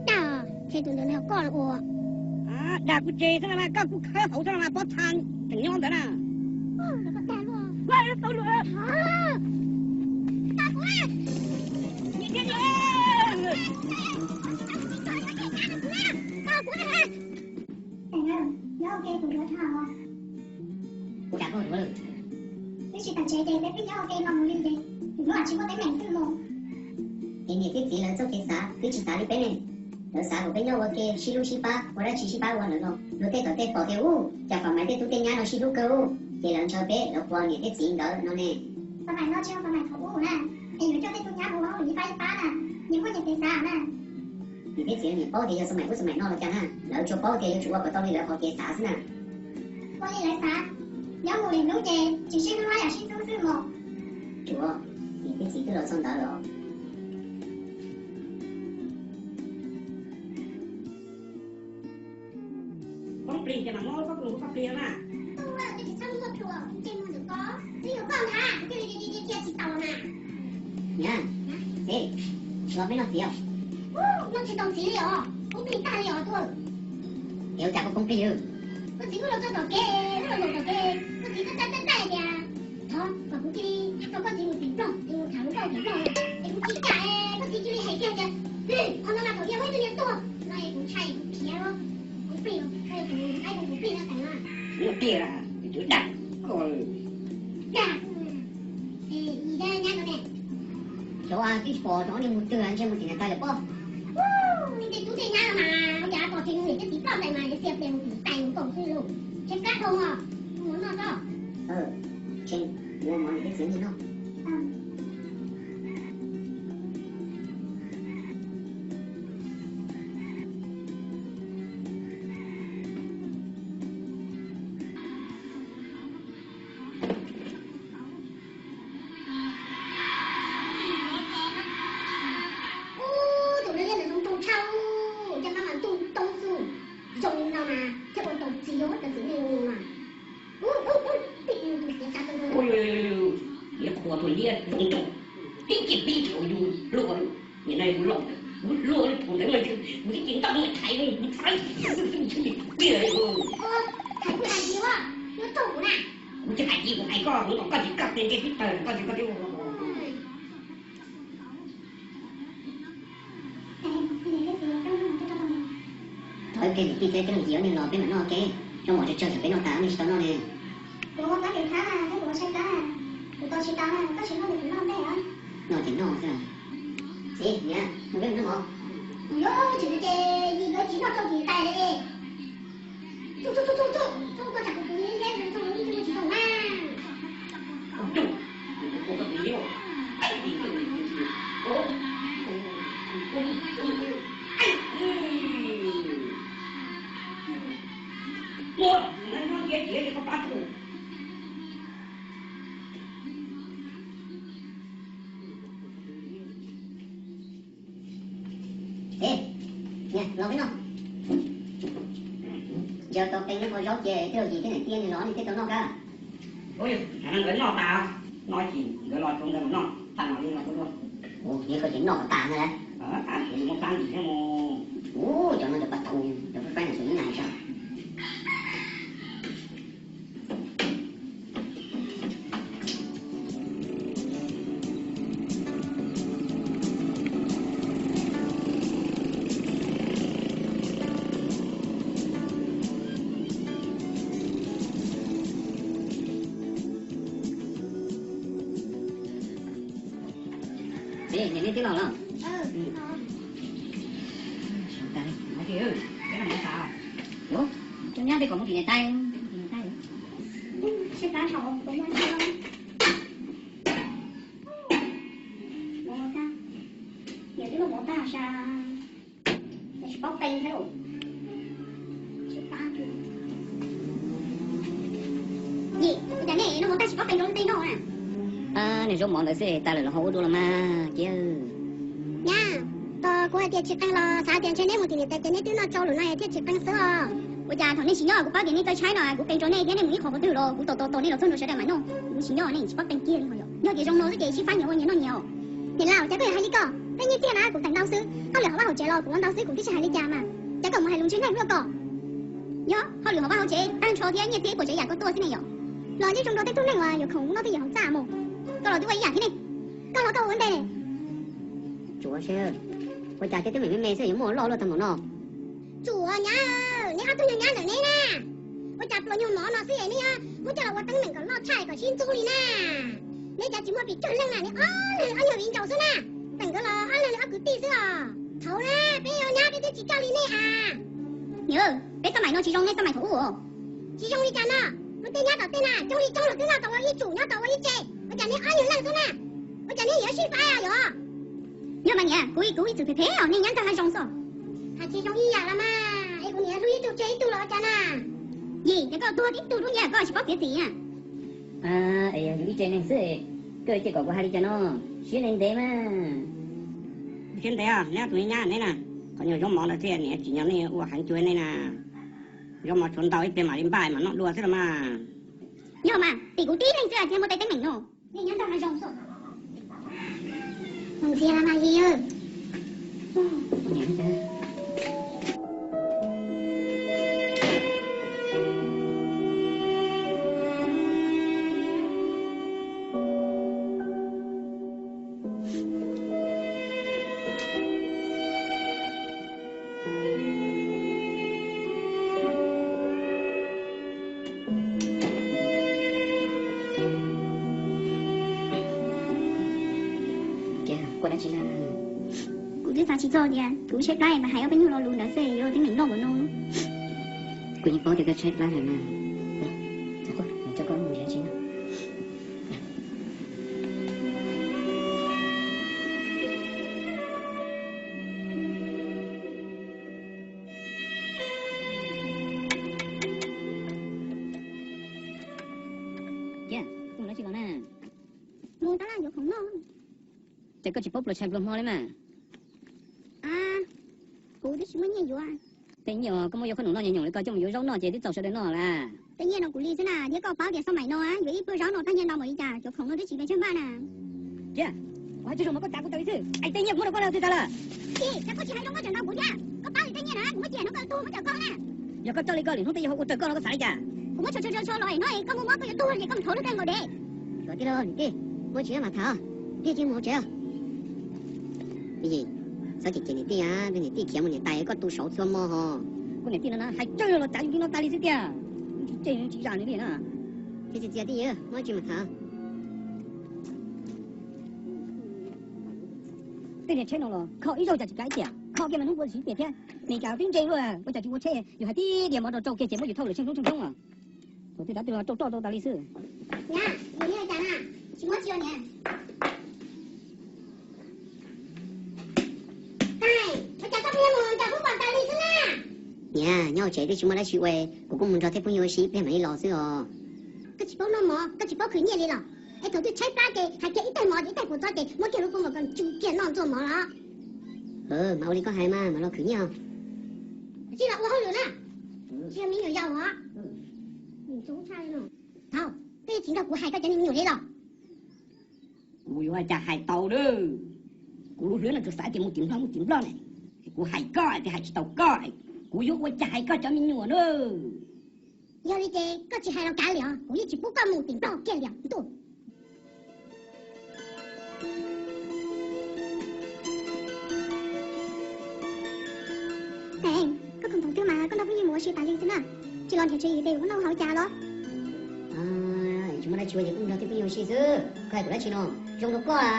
Tag, ntshe tus ntawd nws yog koj ua. Dag kuv tsev xwb na, koj kuv khawb hauv xwb na, pob txha tseem nyob ntawd na. Nyob ua ke tus duav tshaj os. Kuv cas koj duav lawm? Twb tsis tawm tsev ces peb pheej nyob ua ke no mus li ces tus duav tsis muaj teeb meem xwb los. Ces niam thiab txiv lawv txoj kev xav twb tsis xav li peb ne. Lawv xav kom peb nyob ua ke sib hlub sib pab, ua dab tsi sib pab ua lawm los luag tej tom tej pom tias ub, cas Fam Maiv tej tub tej nyab no sib hlub kawg ub, ces lawv ntshaw peb, lawv qhuas niam thiab txiv nkawd no ne. Fam Maiv no tsis yog Fam Maiv thaum ub na, es yuav coj tej tub nyab mus ua ib pab ib pab na, nyias muaj nyias kev xav na. Niam thiab txiv nyias paub tias yog Fam Maiv ub Fam Maiv no los cas na, lawv tsuas paub tias yuav tsum ua kom tau li lawv qhov kev xav xwb na. Ua li lawv xav, nyob mus li hnub ces tsis sib hlub los yog sib hlub xwb mog. Tsuav, niam thiab txiv twb los txog ntawd los. Poob plig ces mam muab koj tus hu plig na. Twb tsis txhob muaj plhuav, ntsej muag ntawm koj, twb yog koj ntag, kuv thiaj li cia tsis taus na. Niam, los peb noj txiv os. Noj tsis tau txiv li os, poob plig tag li os tuaj. Es ua cas koj poob plig? Koj txiv wb los txog tom kev, wb los zaum tom kev, koj txiv taij taij taij tias thov kom kuv cia li coj koj txiv mus tim Nplog, mus tham hluas nkauj tim Nplog, es kuv tsis kam, koj txiv cia li hais kiag tias, qhov no mas thaum yog muaj ib tug niag tuag no es kuv ntshai kuv khiav, poob plig, kuv plig no teem no. Muaj tiag, tus dag koj. Dag, yim nyab no ne. Xyov twb tsis pom rau ob niag mus twg, ntshe mus tim niam tais lawm pob. Tej tub tej nyab no mas ua cas pom kev mus niam thiab txiv ploj ntais mas yuav txia plias mus tim niam tais mus koom xwb lauj. Ntshe kab dhau os, mus noj tso. Ntshe mus ua mov niam thiab txiv noj. Ub, tus no yog ntawm zoo nraug tshaj, caj qab mas ntuj toob xwb, zoo li no mas thiaj ua tau txiv, cov txiv neej li no mas. Ub, ub, ub, pib tus xav tau. Liab qhua tuaj liab zoo nraug, pib kiag pib thaum yus hluas, nim no kuv laus, kuv hluas li thaum ntawd no kuv twb cia ntaj muaj thaiv kuv thaiv tiag. Hais kuv hais txiv, yuav tuag kuv na. Kuv tsis hais txiv, kuv hais koj, kuv kom koj txiv koj tes ntsej tib tawg koj txiv koj tib. Thov ib pliag niam tij thiab tij leej txiv ob niag los peb mam noj ke, coj mov tsawg tsawg thaum peb noj tas ob niag tsis tau noj ne. Kuv ua koj tus thab na, thiab kuv ua saib kab na, kuv tau tsis tau na, koj tsis noj nws kuv noj ntej os. Noj ces noj xwb. Txiv, niam, mus peb mus noj mov. Kuv yuav tsis noj ces yus yuav tsis noj rau txiv tais li. Tuj, tuj, tuj, tuj, tuj, tuj, koj tsam kuv kuv liab liab, tuj, tuj, tuj, tsis tau na. Ces, niam, los peb noj. Ntsia tau qee nyob qhov zaub ces tej zaum yim thiab niam tij nws los nws thiaj tau noj kab. Ua li, nkawd noj tas, noj ces nkawd los rau ntawd los noj, tas no li los rau. Ua, yog koj ces noj kom tas ntag lauj. Ua, cov no cov pas thu, cov pab paib no txom nyem ib yam. Niam nej twb los lawm. Cov nyab tej kom mus tim niam tais, sib plab saum tus nyab thiab. Niam twb los mov tag sa, tsis paub qee thiab. Yim, ua cas nej noj mov tag tsis paub qee rau tej noj na? Nws zaub mov ntawd xwb tas lawm los ho ua dua los mas kiag. Nyab, tos kuv hais tias tsis qee los xav tias ntshe neb mus tim niam tais ces neb twb noj tsau lawm no thiaj tsis qee xwb os. Ua cas thaum nej tsis nyob kuv paub tias nej txawj tshaib no kuv qee rau nej thiab nej mus ib qho qhov twg los kuv tos tos tos nej los txog ntua sawv daws mam noj. Kuv tsis nyob nej tsis paub qee kiag li ho yom. Yog tias zoo no xwb ces sib faib nyias ua nyias noj nyias os. Niam laus, cas koj yuav hais li ko? Peb nyiaj txiag na kuv teem ntau xwb, hauj lwm hauv vaj hauv tsev los kuv ua ntau xwb kuv twb tsis hais li cas mas. Cas koj mus hais lus ntsej neeg luaj ko? Yog hauj lwm hauv vaj hauv tsev tag nrho thiab nyiaj txiag ib puas tsev yam koj tuaj xwb ne yom. Los yeej zoo rau tej tug neeg uas yuav khoom ua noj twj ywm hauv txaj mus. Koj los twb ua ib yam thiab ne. Koj los koj ua ua ntej ne. Tsuav seb, ua cas tej teeb meem me me xwb yuav muaj loj luaj tag npaum no? Tsuav nyab, neb ob tug nyuag nyab ntawm neb na, ua cas pluas nyuag mov no xwb es neb muab coj los ua teeb meem kom loj tshaj kom sib ntxub li na. Neb cas tsis muaj pes tsawg leej na, neb ob leeg ob nyuag viv ncaus xwb na. Teem nkawd los ob leeg li ob kwv tij xwb os. Thaud na, peb ua nyab peb twb tsis coj li nej a. Niam, peb xab maim no tsis zoo nej xab maim thaum ub. Tsis zoo li cas no, kuv tej nyab tom tej na coob li coob los twb noj tau ua ib tsum nyob tau ua ib tse, ua cas neb ob nyuag leej xwb na? Ua cas neb yuav sib faib os yom? Yog mas niam, kuv kuv ib txwm phem phem os, nej nyab ntag hais zoo xwb. Hais tsis zoo ib yam los mas, es kuv niam hlub ib tug tseg ib tug los ua cas na? Yim, ces koj tuag tib tug lub nyiaj koj tsis paub txiav txim na. Es yog yus ib tse neeg xwb, koj cia kom kuv hais li cas no, siab ntev ntev mas. Siab ntev os, neb tus nyab neb na, qhov nyuag zaub mov ntawd thiaj niam tsim nyog nej ua heev cuag nej na. Zaub mov tshuav ntau ib pliag mam li npaj mam noj dua xwb los mas. Yog mas, tim kuv tib leeg xwb tiag muaj tej teeb meem no. Nej nyob nrog hav zoov xwb. Mus ntxias los mas Yim. Kuv twb xav tsis txog tias kuv tshaib plab mas hais ob peb nyuag lo lus ntawd xwb yuav ua teeb meem loj npaum no. Kuv yeej paub tias koj tshaib plab lawm na. Coj koj mus ntsia tsis no. Mus tab laj yuav khoom noj. Ces koj tsis paub pluas tshais pluas hmo li mas. Kuv twb tsis muaj nyiaj yuav. Tej nyiaj koj muab yuav qhov num noj nyoos nyoos li koj coj mus yuav zaub noj ces twb txaus sawv daws noj lawm. Tej nyiaj no kuv li xwb na, thiab koj paub tias xab maim no yuav ib pluag zaub no tag nyiaj ntau npaum li cas, cov khoom no twb tsis pes tsawg npaj na. Cia, kuv hais tsis zoo mas koj txav kuv tawm li xwb, es tej nyiaj kuv muab rau koj los twg tag lawm? Ces koj tsis hais zoo koj tseem ntaus kuv thiab. Koj paub tias tej nyiaj na kuv muab cia no koj tuag muab coj koj na. Yog koj txawj li koj lwm hnub tej yuav ua raws koj no koj xav li cas? Kuv muab tshuav tshuav tshuav tshuav los es hnub es koj muab muab koj yuav tuag ces koj mus thauv lub kawg nkaus de. Xyov tij laug niam tij, muaj tsis mas tham, tij tsis mus tsev. Yim, txhob cem cem niam tij, niam tij khiav mus niam tais koj tu saud txhua hmo ho. Kuv niam tij no na hais tsawg los txav yus li no tas li xwb tiag. Tsis tseg tsis zam nws li na. Tij txiv txias tij yawg, muab tsis mas tham. Tej niag tsheb no los kho ib zaug cas tsis kav ib tiam, kho kiag mas hnub ua tsis tiam thiab. Nws cas twb ntse luaj ua cas tsis ua tsheb, yus hais tib diav mov rau rau kiag ces muab yus thauj lawm tsheej roob tsheej roob os. Thaum twg dav twg los rau roj rau tas li xwb. Nyab, yus niag cas na, tsis muab tsis ua niam. Ua cas koj pheej mus nrog phooj ywg tas li xwb na? Niam, nyob hauv tsev twb tsis muaj dab tsi ua, kuv kuj mus nrog tej phooj ywg ua si ib pliag mam li los xwb os. Koj tsis paub noj mov, koj tsis paub khwv nyiaj li los? Es thaum twg tshaib plab ces hais kiag ib tais mov ib tais puas txob ces muab kiag lub koob mas koj tsuj kiag noj ntxuag mov los. Mas ua li koj hais mas mam los khwv nyiaj os. Tsis los ua hauj lwm na, tsis yog me nyuam yaus os. Thaum twg tsis nrog kuv hais koj cov me nyuam li los? Kuv yuav ua cas hais tau lawm. Kuv lub hlwb no tsuas xav tias mus tim Nplog mus tim Nplog ne. Kuv hais koj tias hais tsis tau koj, kuv yuav ua cas hais koj cov me nyuam na. Yog li ces koj tsis hais los kav liam, kuv yeej tsis pub koj mus tim Nplog kiag li ntuj. Ees, koj khoom thaum twg mas koj nrog phooj ywg mus ua si tas li xwb na, tsis los nrhiav tswv yim tes ua noj haus cas los? Muaj dab tsi ua ces kuj nrog tej phooj ywg ua si xwb. Koj hais kuv dab tsi no? Zoo rau koj a,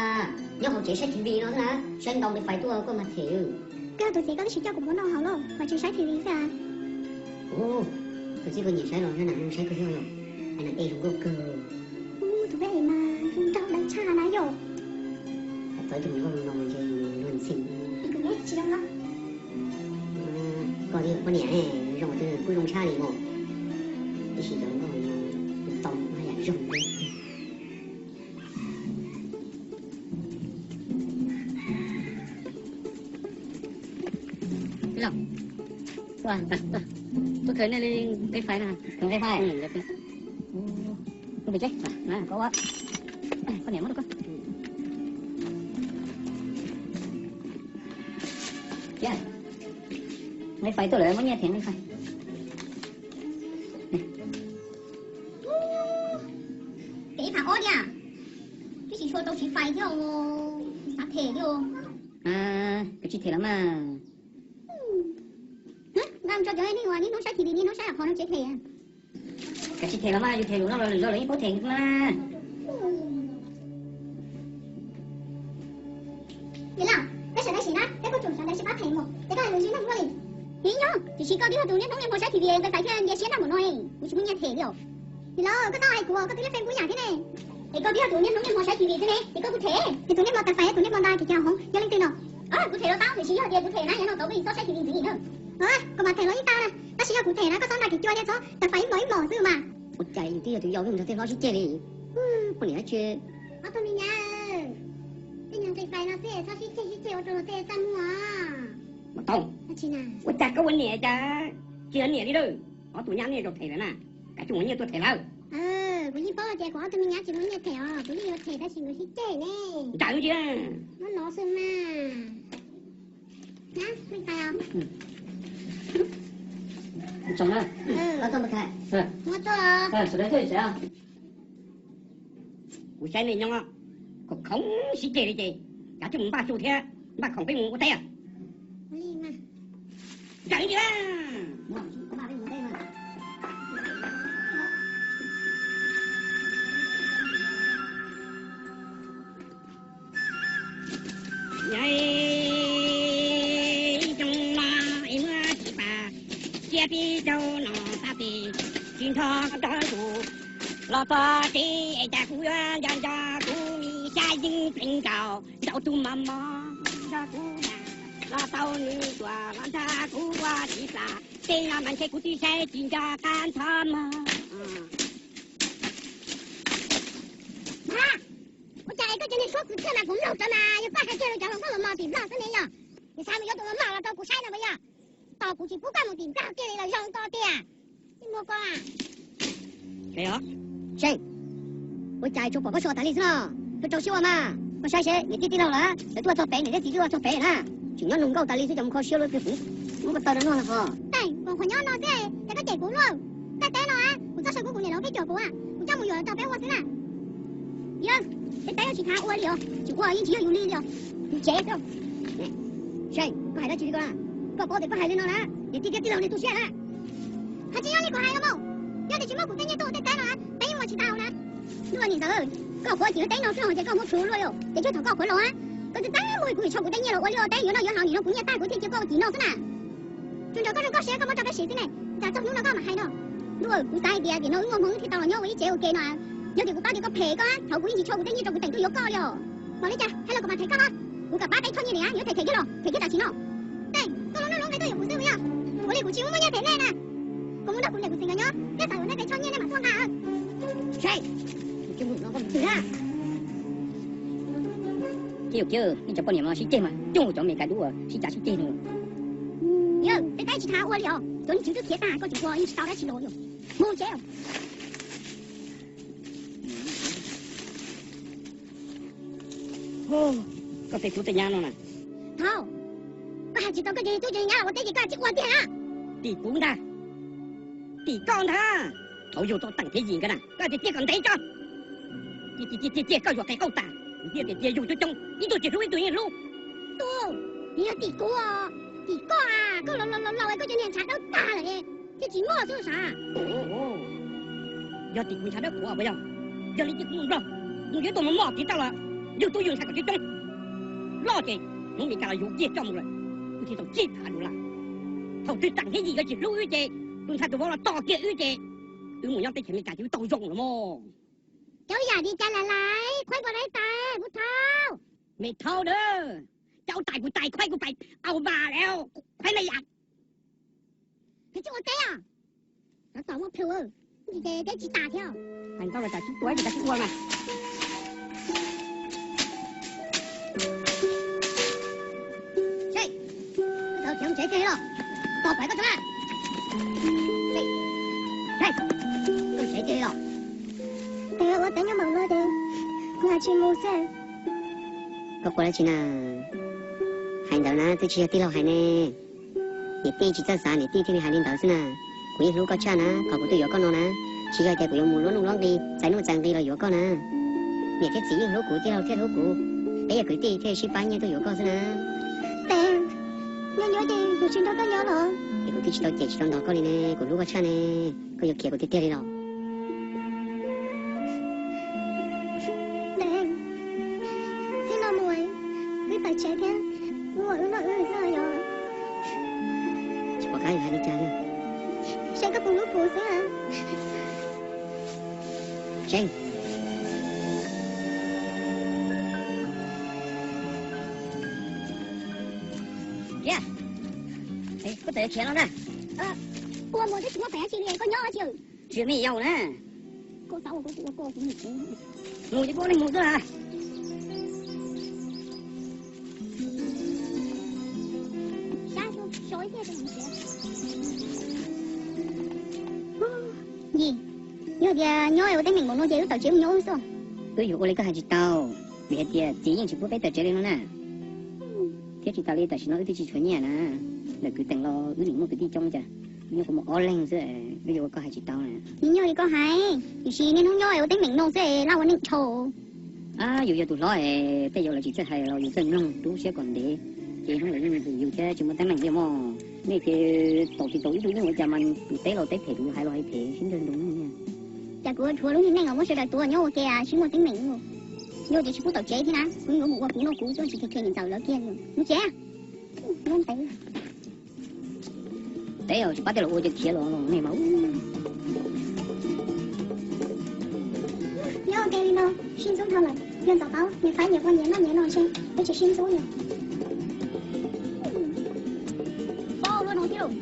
nyob hauv tsev saib T V no xwb na, saib ntau li fais tuaj koj mas them. Koj tus txiv koj twb tsis coj kuv mus noj hauv lauj, mas tseem saib T V xwb a. Tus txiv koj nyiam saib los yog nam no saib kawg yog yom, hais nam tej zoo nkauj kawg. Tus peb mas zoo nraug dawb tshaj na yom. Txawv tus me nkauj no ntshe luag ntxhi. Kuv tsis zoo los? Koj li poj niam zoo twg kuj zoo tshaj li mos, tab sis cov nkauj no tau yam zoo. Tuaj khaws nej li nqe fais na. Nqe fais. Koj niam muab rau koj. Nqe fais tuaj lawm muab nyiaj them nqe fais. Kev ib phav ob thiab, twb tsis tshua tau siv fais thiab, xav them thiab. Kav tsij them los mas. Nqa mus tso cov neeg uas niaj hnub saib T V niaj hnub saib qhov no tsev them. Kav tsij them los mas, yus them lus no los lwm zaus lawv yeej paub them mas. Yog lawm, peb sawv daws sim na, peb kuj tsum sawv daws sib pab them mus, ces koj hais lus ntsib neeg luaj li. Ib nyob tiam sis koj twb yog tus niaj hnub niaj hmo saib T V nqe fais thiaj ntsia siab nraj mus no, kuv tsis muaj nyiaj them li os. Yog lawm, koj tau hais kuv, koj twb liab feem kuj yam thiab ne. Es koj twb yog tus niaj hnub niaj hmo saib T V xwb ne, es koj kuj them. Es tus niaj hmo tas fais, tus niaj hmo nta kev cai hauv yog leej twg no? Kuv them los tau, tiam sis yog tias kuv them na, yav no tau koj txhob saib T V ntxiv na. Kuv mam them los yeej tau na, tab sis yog kuv them na koj txhob nta kev cua thiab txhob tas fais ib mos ib mos xwb mas. Ua cas yus twb yog tus yau nrog tej hlob sib ceg li? Poj niam dab tsi? Ob tug me nyab, tej nyuag nqe fais no xwb txhob sib ceg sib ceg ua rau luag tej txaj muag. Mus tau. Ua cas koj ua niam cas tsis yog niam li lawm? Ob tug nyab nej zaum them lawm na, kav tsij ua nyiaj tuaj them lawm. Kuv yeej paub tias kuv ob tug me nyab tsis muaj nyiaj them os, kuv yeej yuav them tab sis kuv sib ceg ne. Ntsawm ntsia. Muab no xwb mas. Kuv saib nej nyob khoom khoom sib ceg li ces kav tsij mus npaj su thiab npaj khoom peb mus ua teb. Ntsawm ntsia. Xyoo no es muab tsis pas, tsiab pib rau no pab pes, tsis nrog koj tus los txog tsev es cas kuv yuav nco nco kuv mi xyab yeeb pleev nkaus nraum tus mos mos nrog kuv los tau nws tuaj los nrog kuv ua tsis plas, tej no mas ntshe kuv twb saib tsis nco qab ntxhov mog. Ua cas es koj cov niag suab kws txhiaj mas kuv mloog tod mas yog koj hais kiag rau cov hluas nkauj los mos tim Nplog xwb ne yog? Nws xav mus yuav tus los mos los rau kuv saib no puas yog? Tos kuv tsis pub koj mus tim Nplog kiag li los zoo koj tiag. Muaj koj. Seej, ua cas tsuas pom koj so tas li xwb no? Koj rau siab ua mas, koj saib seb niam tij tij laug lawm, lawv tuaj txog pem, niam thiab txiv twb tuaj txog pem na. Tseem nyob nug nkauj tas li xwb, cov mus kho siab luaj kiag kuv, muab koj taw rau noj no. Teej, kuv qhuas nyob no xwb, cas koj cem kuv luaj? Kaj teb no kuv txoj saw kuv kuv niam laus peb cuam kuv, kuv coj mus yuam los rau peb ua xwb na. Yog, peb peb tsis xav ua li os, tsis ua yeej tsis yog yus li li os. Yus tsev. Seej, koj hais dab tsi li ko na? Koj paub tias koj hais li no na, niam tij thiab tij laug nws tu siab na. Hais tsis yog li kuv hais los mas, yog tias tsis muab kuv tej nyiaj tuaj ua tej teb no na, peb yeej ua tsis tau na. Luaj niam ntxawm, koj qhuav tsis ua teb no xwb ces koj muab plhuav luaj li, ces tsuas thaum koj qhuav los, koj twb txawj muab kuv tsis txhob kuv tej nyiaj los ua liaj ua teb yuav noj yuav haus, nim no kuv nyiaj tag kuv thiaj cia koj ua tim no xwb na. Tsuas nrog koj zoo koj siab koj muab tso peb siv xwb ne, cas txog hnub no koj mam hais no. Luaj, kuv xav hais tias vim no wb muaj hmoo wb thiaj tau los nyob ua ib tsev ua ke no. Yog tias kuv paub tias koj phem koj, thaum kuv yeej tsis tso kuv tej nyiaj rau kuv teem tuaj yuav koj li os. Los li cas, hais los kuv mam them koj los. Kuv kam pab peb choj nyiaj li, yuav them them kiag los them kiag tam sim no. Teej, koj los nug luag peb tuaj yuav kuv xwb puas yog? Ua li kuv tsis muaj nyiaj them nej na. Kuv mus nrog kuv niam kuv txiv nkawd nyob, nej xav yuav nej peb choj nyiaj nej mam tuaj nqa. Ces yus cov poj niam no sib ceg mas coj cov Amelikas dub sib cav sib ceg no. Yog peb peb tsis tau ua li os, cov niag tswv twb khiav tag koj tsis ua yeej tsis tau dab tsi los yog. Mus tsev. Koj tej tub tej nyab no na. Thaum koj hais tsis tau koj cov tub cov nyab los ua teb ces koj tsis ua tiag na. Tim kuv ntag. Tim koj ntag. Thaum yug tau teem thiab yim nkawd na koj tias tiag kom ntev tso. Tiag tiag tiag koj yuam qes qauj tas, tiag tiag tiag yug coob coob ib tug tsis hlub ib tug yeej hlub. Tus, nws yog tim kuv, tim koj, koj laus laus laus koj cov niag ntshav dawb tag lawm, thiaj tsis muaj xwb sav. Yog tim kuv ntshav dawb qhuav puas yog? Yog li ces kuv mus nplog, kuv yuav tuaj mus moj tid tau los yug tub yug ntxhais kom coob coob. Loj ces hnub Meskas los yuav kiag coj mus lawm, wb thiaj tau tsib phav dollar. Thaum twg tseem thiab yim yog tsis hlub wb ces tus ntxhais tus vauv los tos kiag wb ces wb mus nyob teb chaws Meskas ces wb tau zoo lawm mog. Cov yam li cas lam lais qhuaib npua dai tas mus thau. Me thau na, cau tais kuv tais qhuaib kuv pais au vas lawm, qhuaib me yam. Hais tsis ua teb os, cov tau muaj plhu, ces teb tsis tas thiab. Hais ntau los cas tsis ua, cas tsis ua mas. Seb, koj tau khiav mus tsev tiag li los? Tos pais koj tso na. Seb, koj tsev tiag li los? Tes ua teb nyob npaum no ces kuv hais tsis mus xwb. Koj quaj dab tsi na? Hais ntawd na twb tsis yog tij laug hais ne. Niam tij tsis txawj xav niam tij thiaj li hais li ntawd xwb na. Kuv yeej hlub koj tshaj na, qhov kuv tuaj yuav koj no na, tsis yog tias kuv yuav mus luab nuj luab nqi, txais nuj txais nqi los yuav koj na. Niam thiab txiv yeej hlub kuv, tij laug thiaj hlub kuv, peb yog kwv tij thiaj sib pab nyiaj tuaj yuav koj xwb na. Tes, nyob nyob ces kuv tsis nrog koj nyob los? Es kuv twb tsis tau cem tsis tau ntog koj li ne, kuv hlub koj tshaj ne, koj yuav khiav kuv tiag tiag li los? Tes, txij no mus wb tawm tsev thiab, wb ua wb noj wb xwb yog? Tsis pom qab yuav hais li cas li. Seb koj puas hlub kuv xwb. Seb, koj tawm khiav no na. Ua mus twb tsis muaj pes dab tsi li, koj nyob dab tsi? Tsis me yaus na. Koj xav ua koj ua koj, kuv mus kuv. Mus ces koj ua neeg mus xwb. Yog tias nyob ua teeb meem npaum no ces wb tawm tsev mus nyob wb xwb. Wb yuav ua li koj hais tsis tau, vim hais tias txiv yeej tsis pub peb tawm tsev li no na. Thiab tsis tas li tam sim no wb twb tsis tshuav nyiaj na, ntawm kwv teem los wb nim muaj kwv tij coob cas, wb nyob kuv mus ob leeg xwb, wb yuav ua koj hais tsis tau na. Nws nyob li koj hais, tiam sis niaj hnub nyob ua teeb meem no xwb laj ua neej dhau. Yus yog tus hlob es tej zaum lawv tsis txawj hais los yus txawj mloog rub siab kom ntev, ces hnub lawv yeej ntxim yus thiab tsis muaj teeb meem li mog. Nej ces tau tsis tau ib tug yeej ua cas mas tus teb los teb phem, tus yus hais los hais phem sib nrag nroos. Cas kuv ua tshuav lub niag neej los muab sawv daws tuav nyob ua ke sib muaj teeb meem. Yog tias tsis pub tawm tsev thiab na, kuv yuav mus ua kuv noj kuv xwb tsis khe khe niam ntxawm lawv kiag li. Mus tsev. Nyob ntev. Teb tsis pab tej los ua ces khiav los nej mas. Nyob ua ke li no sib ntxub dhau lawm, yog ntxov paub nyias faib nyias ua nyias noj nyias no ntshe peb tsis sib ntxub li. Paub luaj no thiab lauj.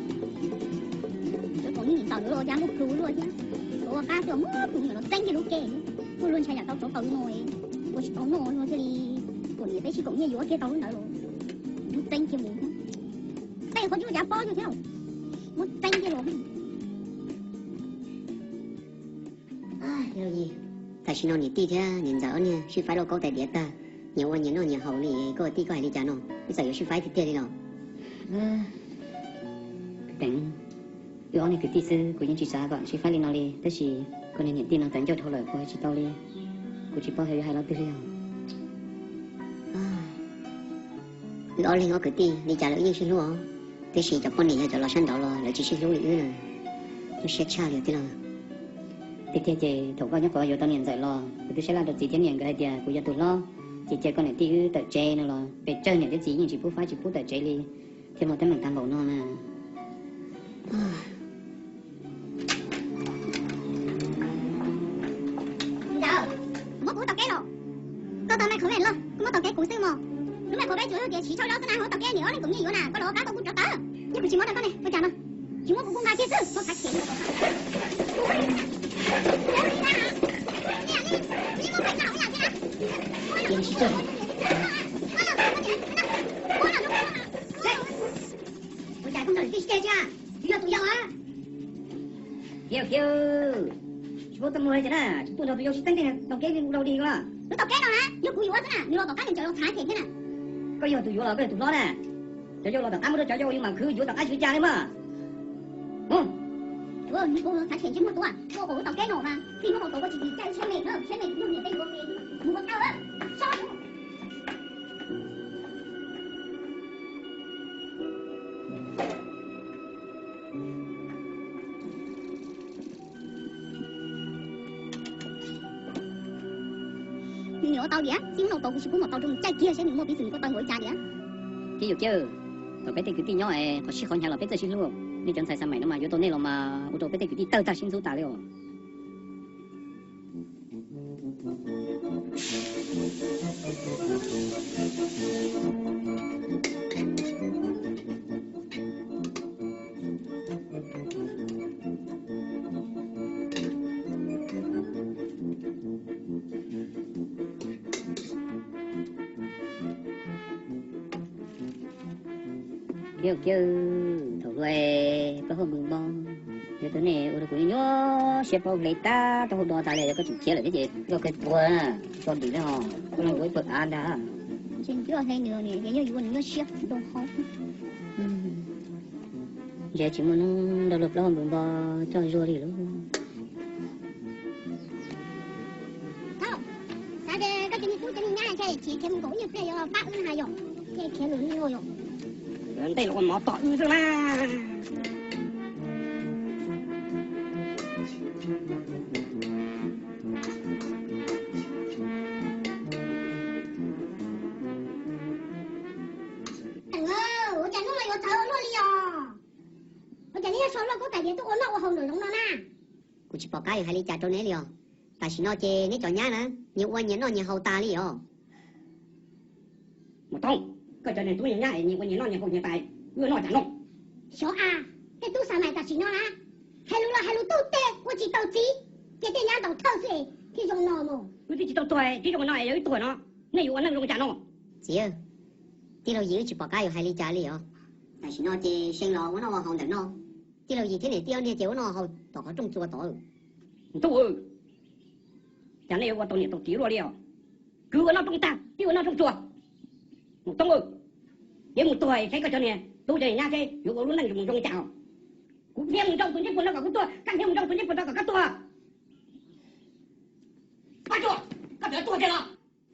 Cov txom nyem ntawm lawv los cas muaj plhus luaj thiab. Ua qab xwb muab plhus nim los txeeb kiag lub ke. Kuj luag ntshai yam tau tsov taws no, ua tsis tau noj no thiaj li, kuv niam peb sib koom nyiaj yuav kiag tau lub ntawd los muab txeeb kiag mus. Tej qhov ntsuj cas pob cuag thiab, muab txeeb kiag los. Tam sim no niam tij thiab niam ntxawm ob niag sib faib lauj kaub tais diav tag, nyias ua nyias noj nyias haus li, koj tij koj hais li cas no, ib txawm yuav sib faib tiag tiag li los? Wb ob niag kwv tij xwb kuv yeej tsis xav kom sib faib li no li, tab sis koj niag niam tij no tawv ncauj dhau lawm kuv hais tsis tau li, kuv tsis paub xyov yuav hais lo twg li os. Wb ob leeg ob kwv tij li cas los wb yeej sib hlub os, tiam sis cov poj niam yog cov los sab nraud los lawv tsis sib hlub li wb na. Nyuaj siab tshaj li tij laug. Tiag tiag ces thaum koj nyuam qhuav yuav tau niam ntxawm los kuv twb sab laj rau txiv thiab niam nkawd hais tias kuv yog tus hlob, ces cia koj niam tij wb tawm tsev no los pes tsawg niam thiab txiv yeej tsis pub faib tsis pub tawm tsev li, thiaj muaj teeb meem tag npaum no na. Ntxawm, muab kuv ua tau keb los? Koj tau me qhov vej loj kuj muab tau keb kuv xwb mog. Lub me qhov vej tsuas yog tias tsis tshau zaub xwb na, muab tau keb niam ob leeg koom nyiaj yuav na, koj los qab tau kuv rov tawm. Yog kuv tsis muab rau koj ne, ua cas no? Tsis muab kuv kuj nqa kiag xwb, muab khav khem. Ua cas koj nrog niam tij sib ceg thiab? Tsis yog tus yau a. Khiav khiav, tsis paub tuaj mus li cas na, tsis tuaj nrog tus yau sib teeb tau keb li mus rau dig ko. Lub tau keb no na yog kuv yuav xwb na, nws los tom qab nws cov los txhav khem thiab na. Koj yog tus yuav los koj yog tus hlob na, cov yau los tom qab muab rau cov yau yus mam khwv yuav tom qab tsis ua cas li mas. Mus, nws los txhav khem ntsej muag tuaj, koj qhov lub tau keb no mas, tij muab qhov tau koj tsis tsis cai tsheb me, tsheb me yog niam tej yuav, mus ua tau, sob. Nws ua tau tiag, txij hnub no tau kuv tsis pub mus tau rau nws caij kiag seb nws muaj piv txwv nws kuj tau nkaus ib tsav tiag. Tij Yuam Kiab, thaum peb tej kwv tij nyob es qhov sib qhov hnyav los peb txawj sib hlub. Nej cov ntxhais xav maim no mas yuav tau nej los mas ua rau peb tej kwv tij tawg tag sib ntxub tas li os. Tij Yuam Kiab, thaum hluas plaub hau npws npo, yog tus nej ua rau kuv nyuaj siab plaub hle tag rau hauv do tas li, yog koj tseem khiav lawm thiab ces koj kawg tuag na, tso dim li os, koj los ua ib pawg av ntag. Tseem yuav hle nws, yog yuav nws nyuaj siab rau hauv. Ntshe tsis muaj hnub nrog luag plaub hau npws npo coj zuag li lauj. Thaum xav tias koj cov niag tub cov niag nyab ntshai tsis khiav mus nkaum ib nyuag pliag yuav pab wb na yom, thiaj khiav lawm li no yom. Ntej los ua mov tom wb xwb na. Ua cas hnub no yuav txawv ua luaj li os? Ua cas neb yuav so luaj koob tais diav tuaj ua noj ua haus nraum zoov no na? Kuv tsis pom qab yuav hais li cas rau neb li os. Tam sim no ces neb cov nyab na, nyias ua nyias noj nyias haus tas li os. Mus Toob, koj cov niag tub niag nyab nyias ua nyias noj nyias haus nyias tas, wb ua noj cas noj? Xyov a, tej tub xav maim tam sim no na, hais lus los hais lus tub teg ua tsis tau txiv, ces tej nyab ntaus thawj xwb es thiaj zoo no mus. Wb twb tsis tau tuag, twb zoo no es yog wb tuag no, nej yuav ua neej zoo cas no? Txiv, tij laug Yim wb tsis pom qab yuav hais li cas li os. Tam sim no ces see los ua noj ua haus ntawm no, tij laug Yim thiab niam tij ob niag ces ua noj haus tom qhov rooj txuas tod. Ntuj, cas nej ua tau niam tau txiv luaj li os. Kwv ua noj rooj tag, tij ua noj rooj tsuas. Mus Toob, yuav mus tuag saib koj cov niag tub cov niag nyab seb yuav ua lub neej mus zoo cas. Kuv nrhiav mus nrau tus ntsej puag no kom kuv tuag, koj nrhiav mus nrau tus ntsej puag no kom koj tuag. Paj Tsuas, koj tseem tuag thiab los?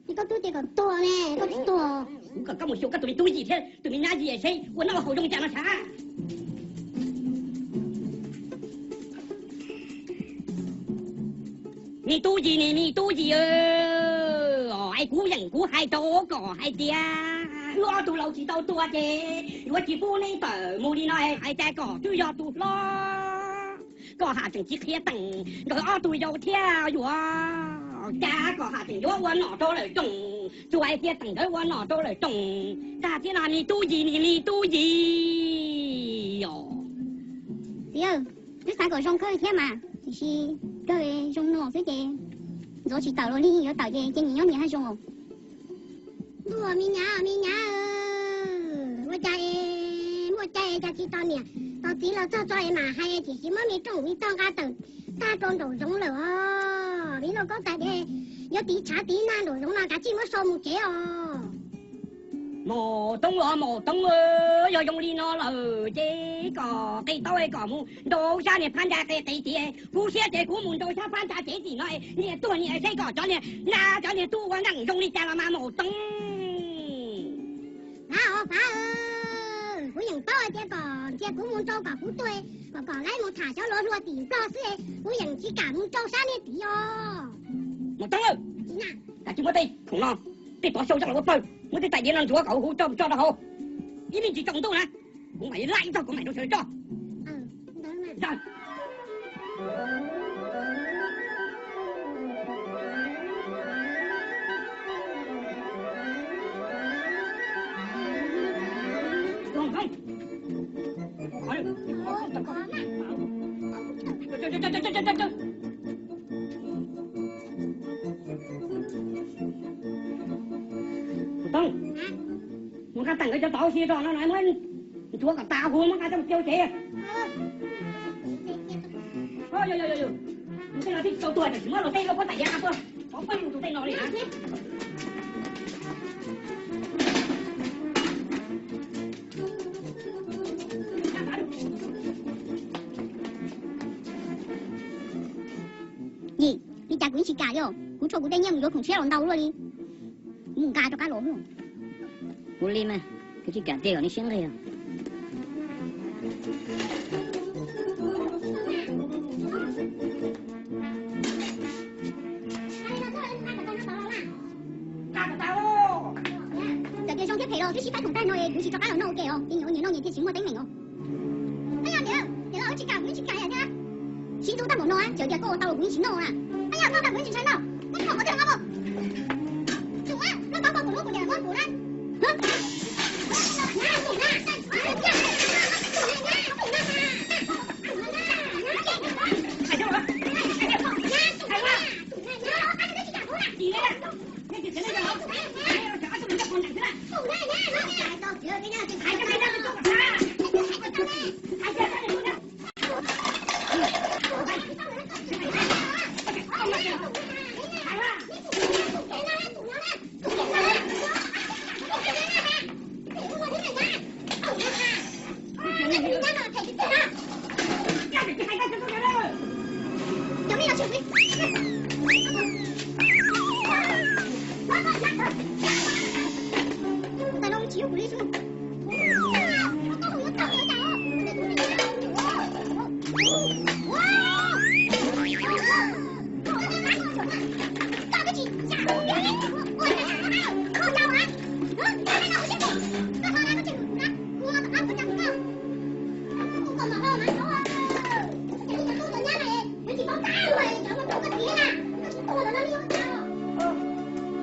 Koj twb tias kom tuag ne, koj tsis tuag. Kuv kom koj mus xyuas koj tus me tub Yim thiab tus me nyab Yim seb ua noj haus zoo cas no sav. Me tub Yim ne, me tub Yim, es kuv yeem kuv hais rau koj hais tias wb ob tug laus tsis tau tuag ces yuav tsis pub neb tawm mus li no, hais tias koj twb yog tus hlob, koj ham tseem tsis qhia Teem nkawd ob tug yau thiab yuav, cas koj ham tseem yuav ua nom rau lawm rooj, tsuas hais tias Teem nkawd ua nom rau lawm rooj tag thiab no, me tub Yim ne, me tub Yim os. Txiv, wb xav kom zoo kawg thiab mas, tiam sis kawg zoo no xwb ces ntxov tsis tawm los li, yuav tawm ces cia nyias nyob nyias hav zoov. Ntuj, me nyab, me nyab, ua cas es muaj cai cas tsis tos niam tos txiv los txog tso es mam hais, tiam sis muab me rooj me tog nqa tawm tag rau nraum zoov lawm os. Vim lauj, koj tas tias yuav tiv tshav tiv nag nraum zoov no, kav tsij muab so mus tsev os. Maum Toob os, Maum Toob, yog zoo li no lawm ces kom qe taub kom mus nrau sab niag phab ntsa qe qe tias kuv siab ces kuv mus nrau sab phab ntsa tsev tim no, niag tuag niag saib kom cov niag nyab cov niag tub ua neej zoo li cas los mas Maum Toob. Fav os Fav, kuv yeej paub hais tias kom cia kuv mus nrau kom kuv tuag, kom kom laib mus tham xyov luag hluas tim Nplog xwb, kuv yeej tsis kam mus nrau sab niag tim os. Maum Toob, kav tsij muab tej khoom no, tej pov xyaw coj los ua pawg, muab tej tais diav no ntxuav kom huv huv tso tso rau hauv, ib me ntsis tsaus ntuj na, kuv mam li laij txog kuv mam rau sawv tso. Mus Toob, mus nqa Teem nkawd cov tauv si tso no, muab ntxuav kom tas huv muab nqa coj mus cia hauv tsev. Yog, yog, yog, mus tej no twb tsis tau tuag, tsis muab luag tej lub pob tsaig diav nqa tuaj, pov pawg mus tus tej no li na. Yim, li cas kuv yeej tsis kam li os, kuv tshuav kuv tej nyiaj mus yuav khoom tshiab los ntau luaj li. Kuv mus nqa rov qab los. Ua li mas, kuv tsis kam tiag kom nej siab nqig os. Los twb sib faib khoom tag no es kuv tsis rov qab los noj ua ke os, ces nyias ua nyias noj nyias thiaj tsis muaj teeb meem os. Ab yog niam, niam los wb tsis kam, kuv yeej tsis kam li thiab. Sib ntxub tag npaum no, txawm tias koj ua tau los kuv yeej tsis noj na. Ab yog koj koj kuv yeej tsis ntshai no, koj tsis pom qhov twg los mas. Tsum, koj paub koj kuv lub kuv niam muab kuv na.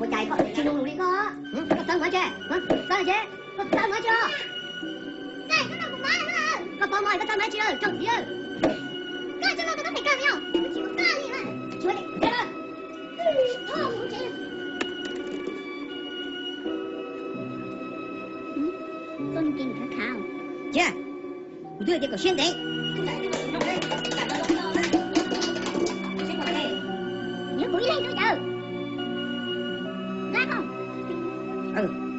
Ua cas koj tsis mloog lus li koj? Koj txawv ntxov tsev, txawv tsev, koj txawv ntxov tsev os. Koj paub mog, koj txawv ntxov tsev lawm, tsoom txiv lawm. Cia, kuv twb tias kom siab ntev. Nyob kuv ib leeg xwb, Cawm.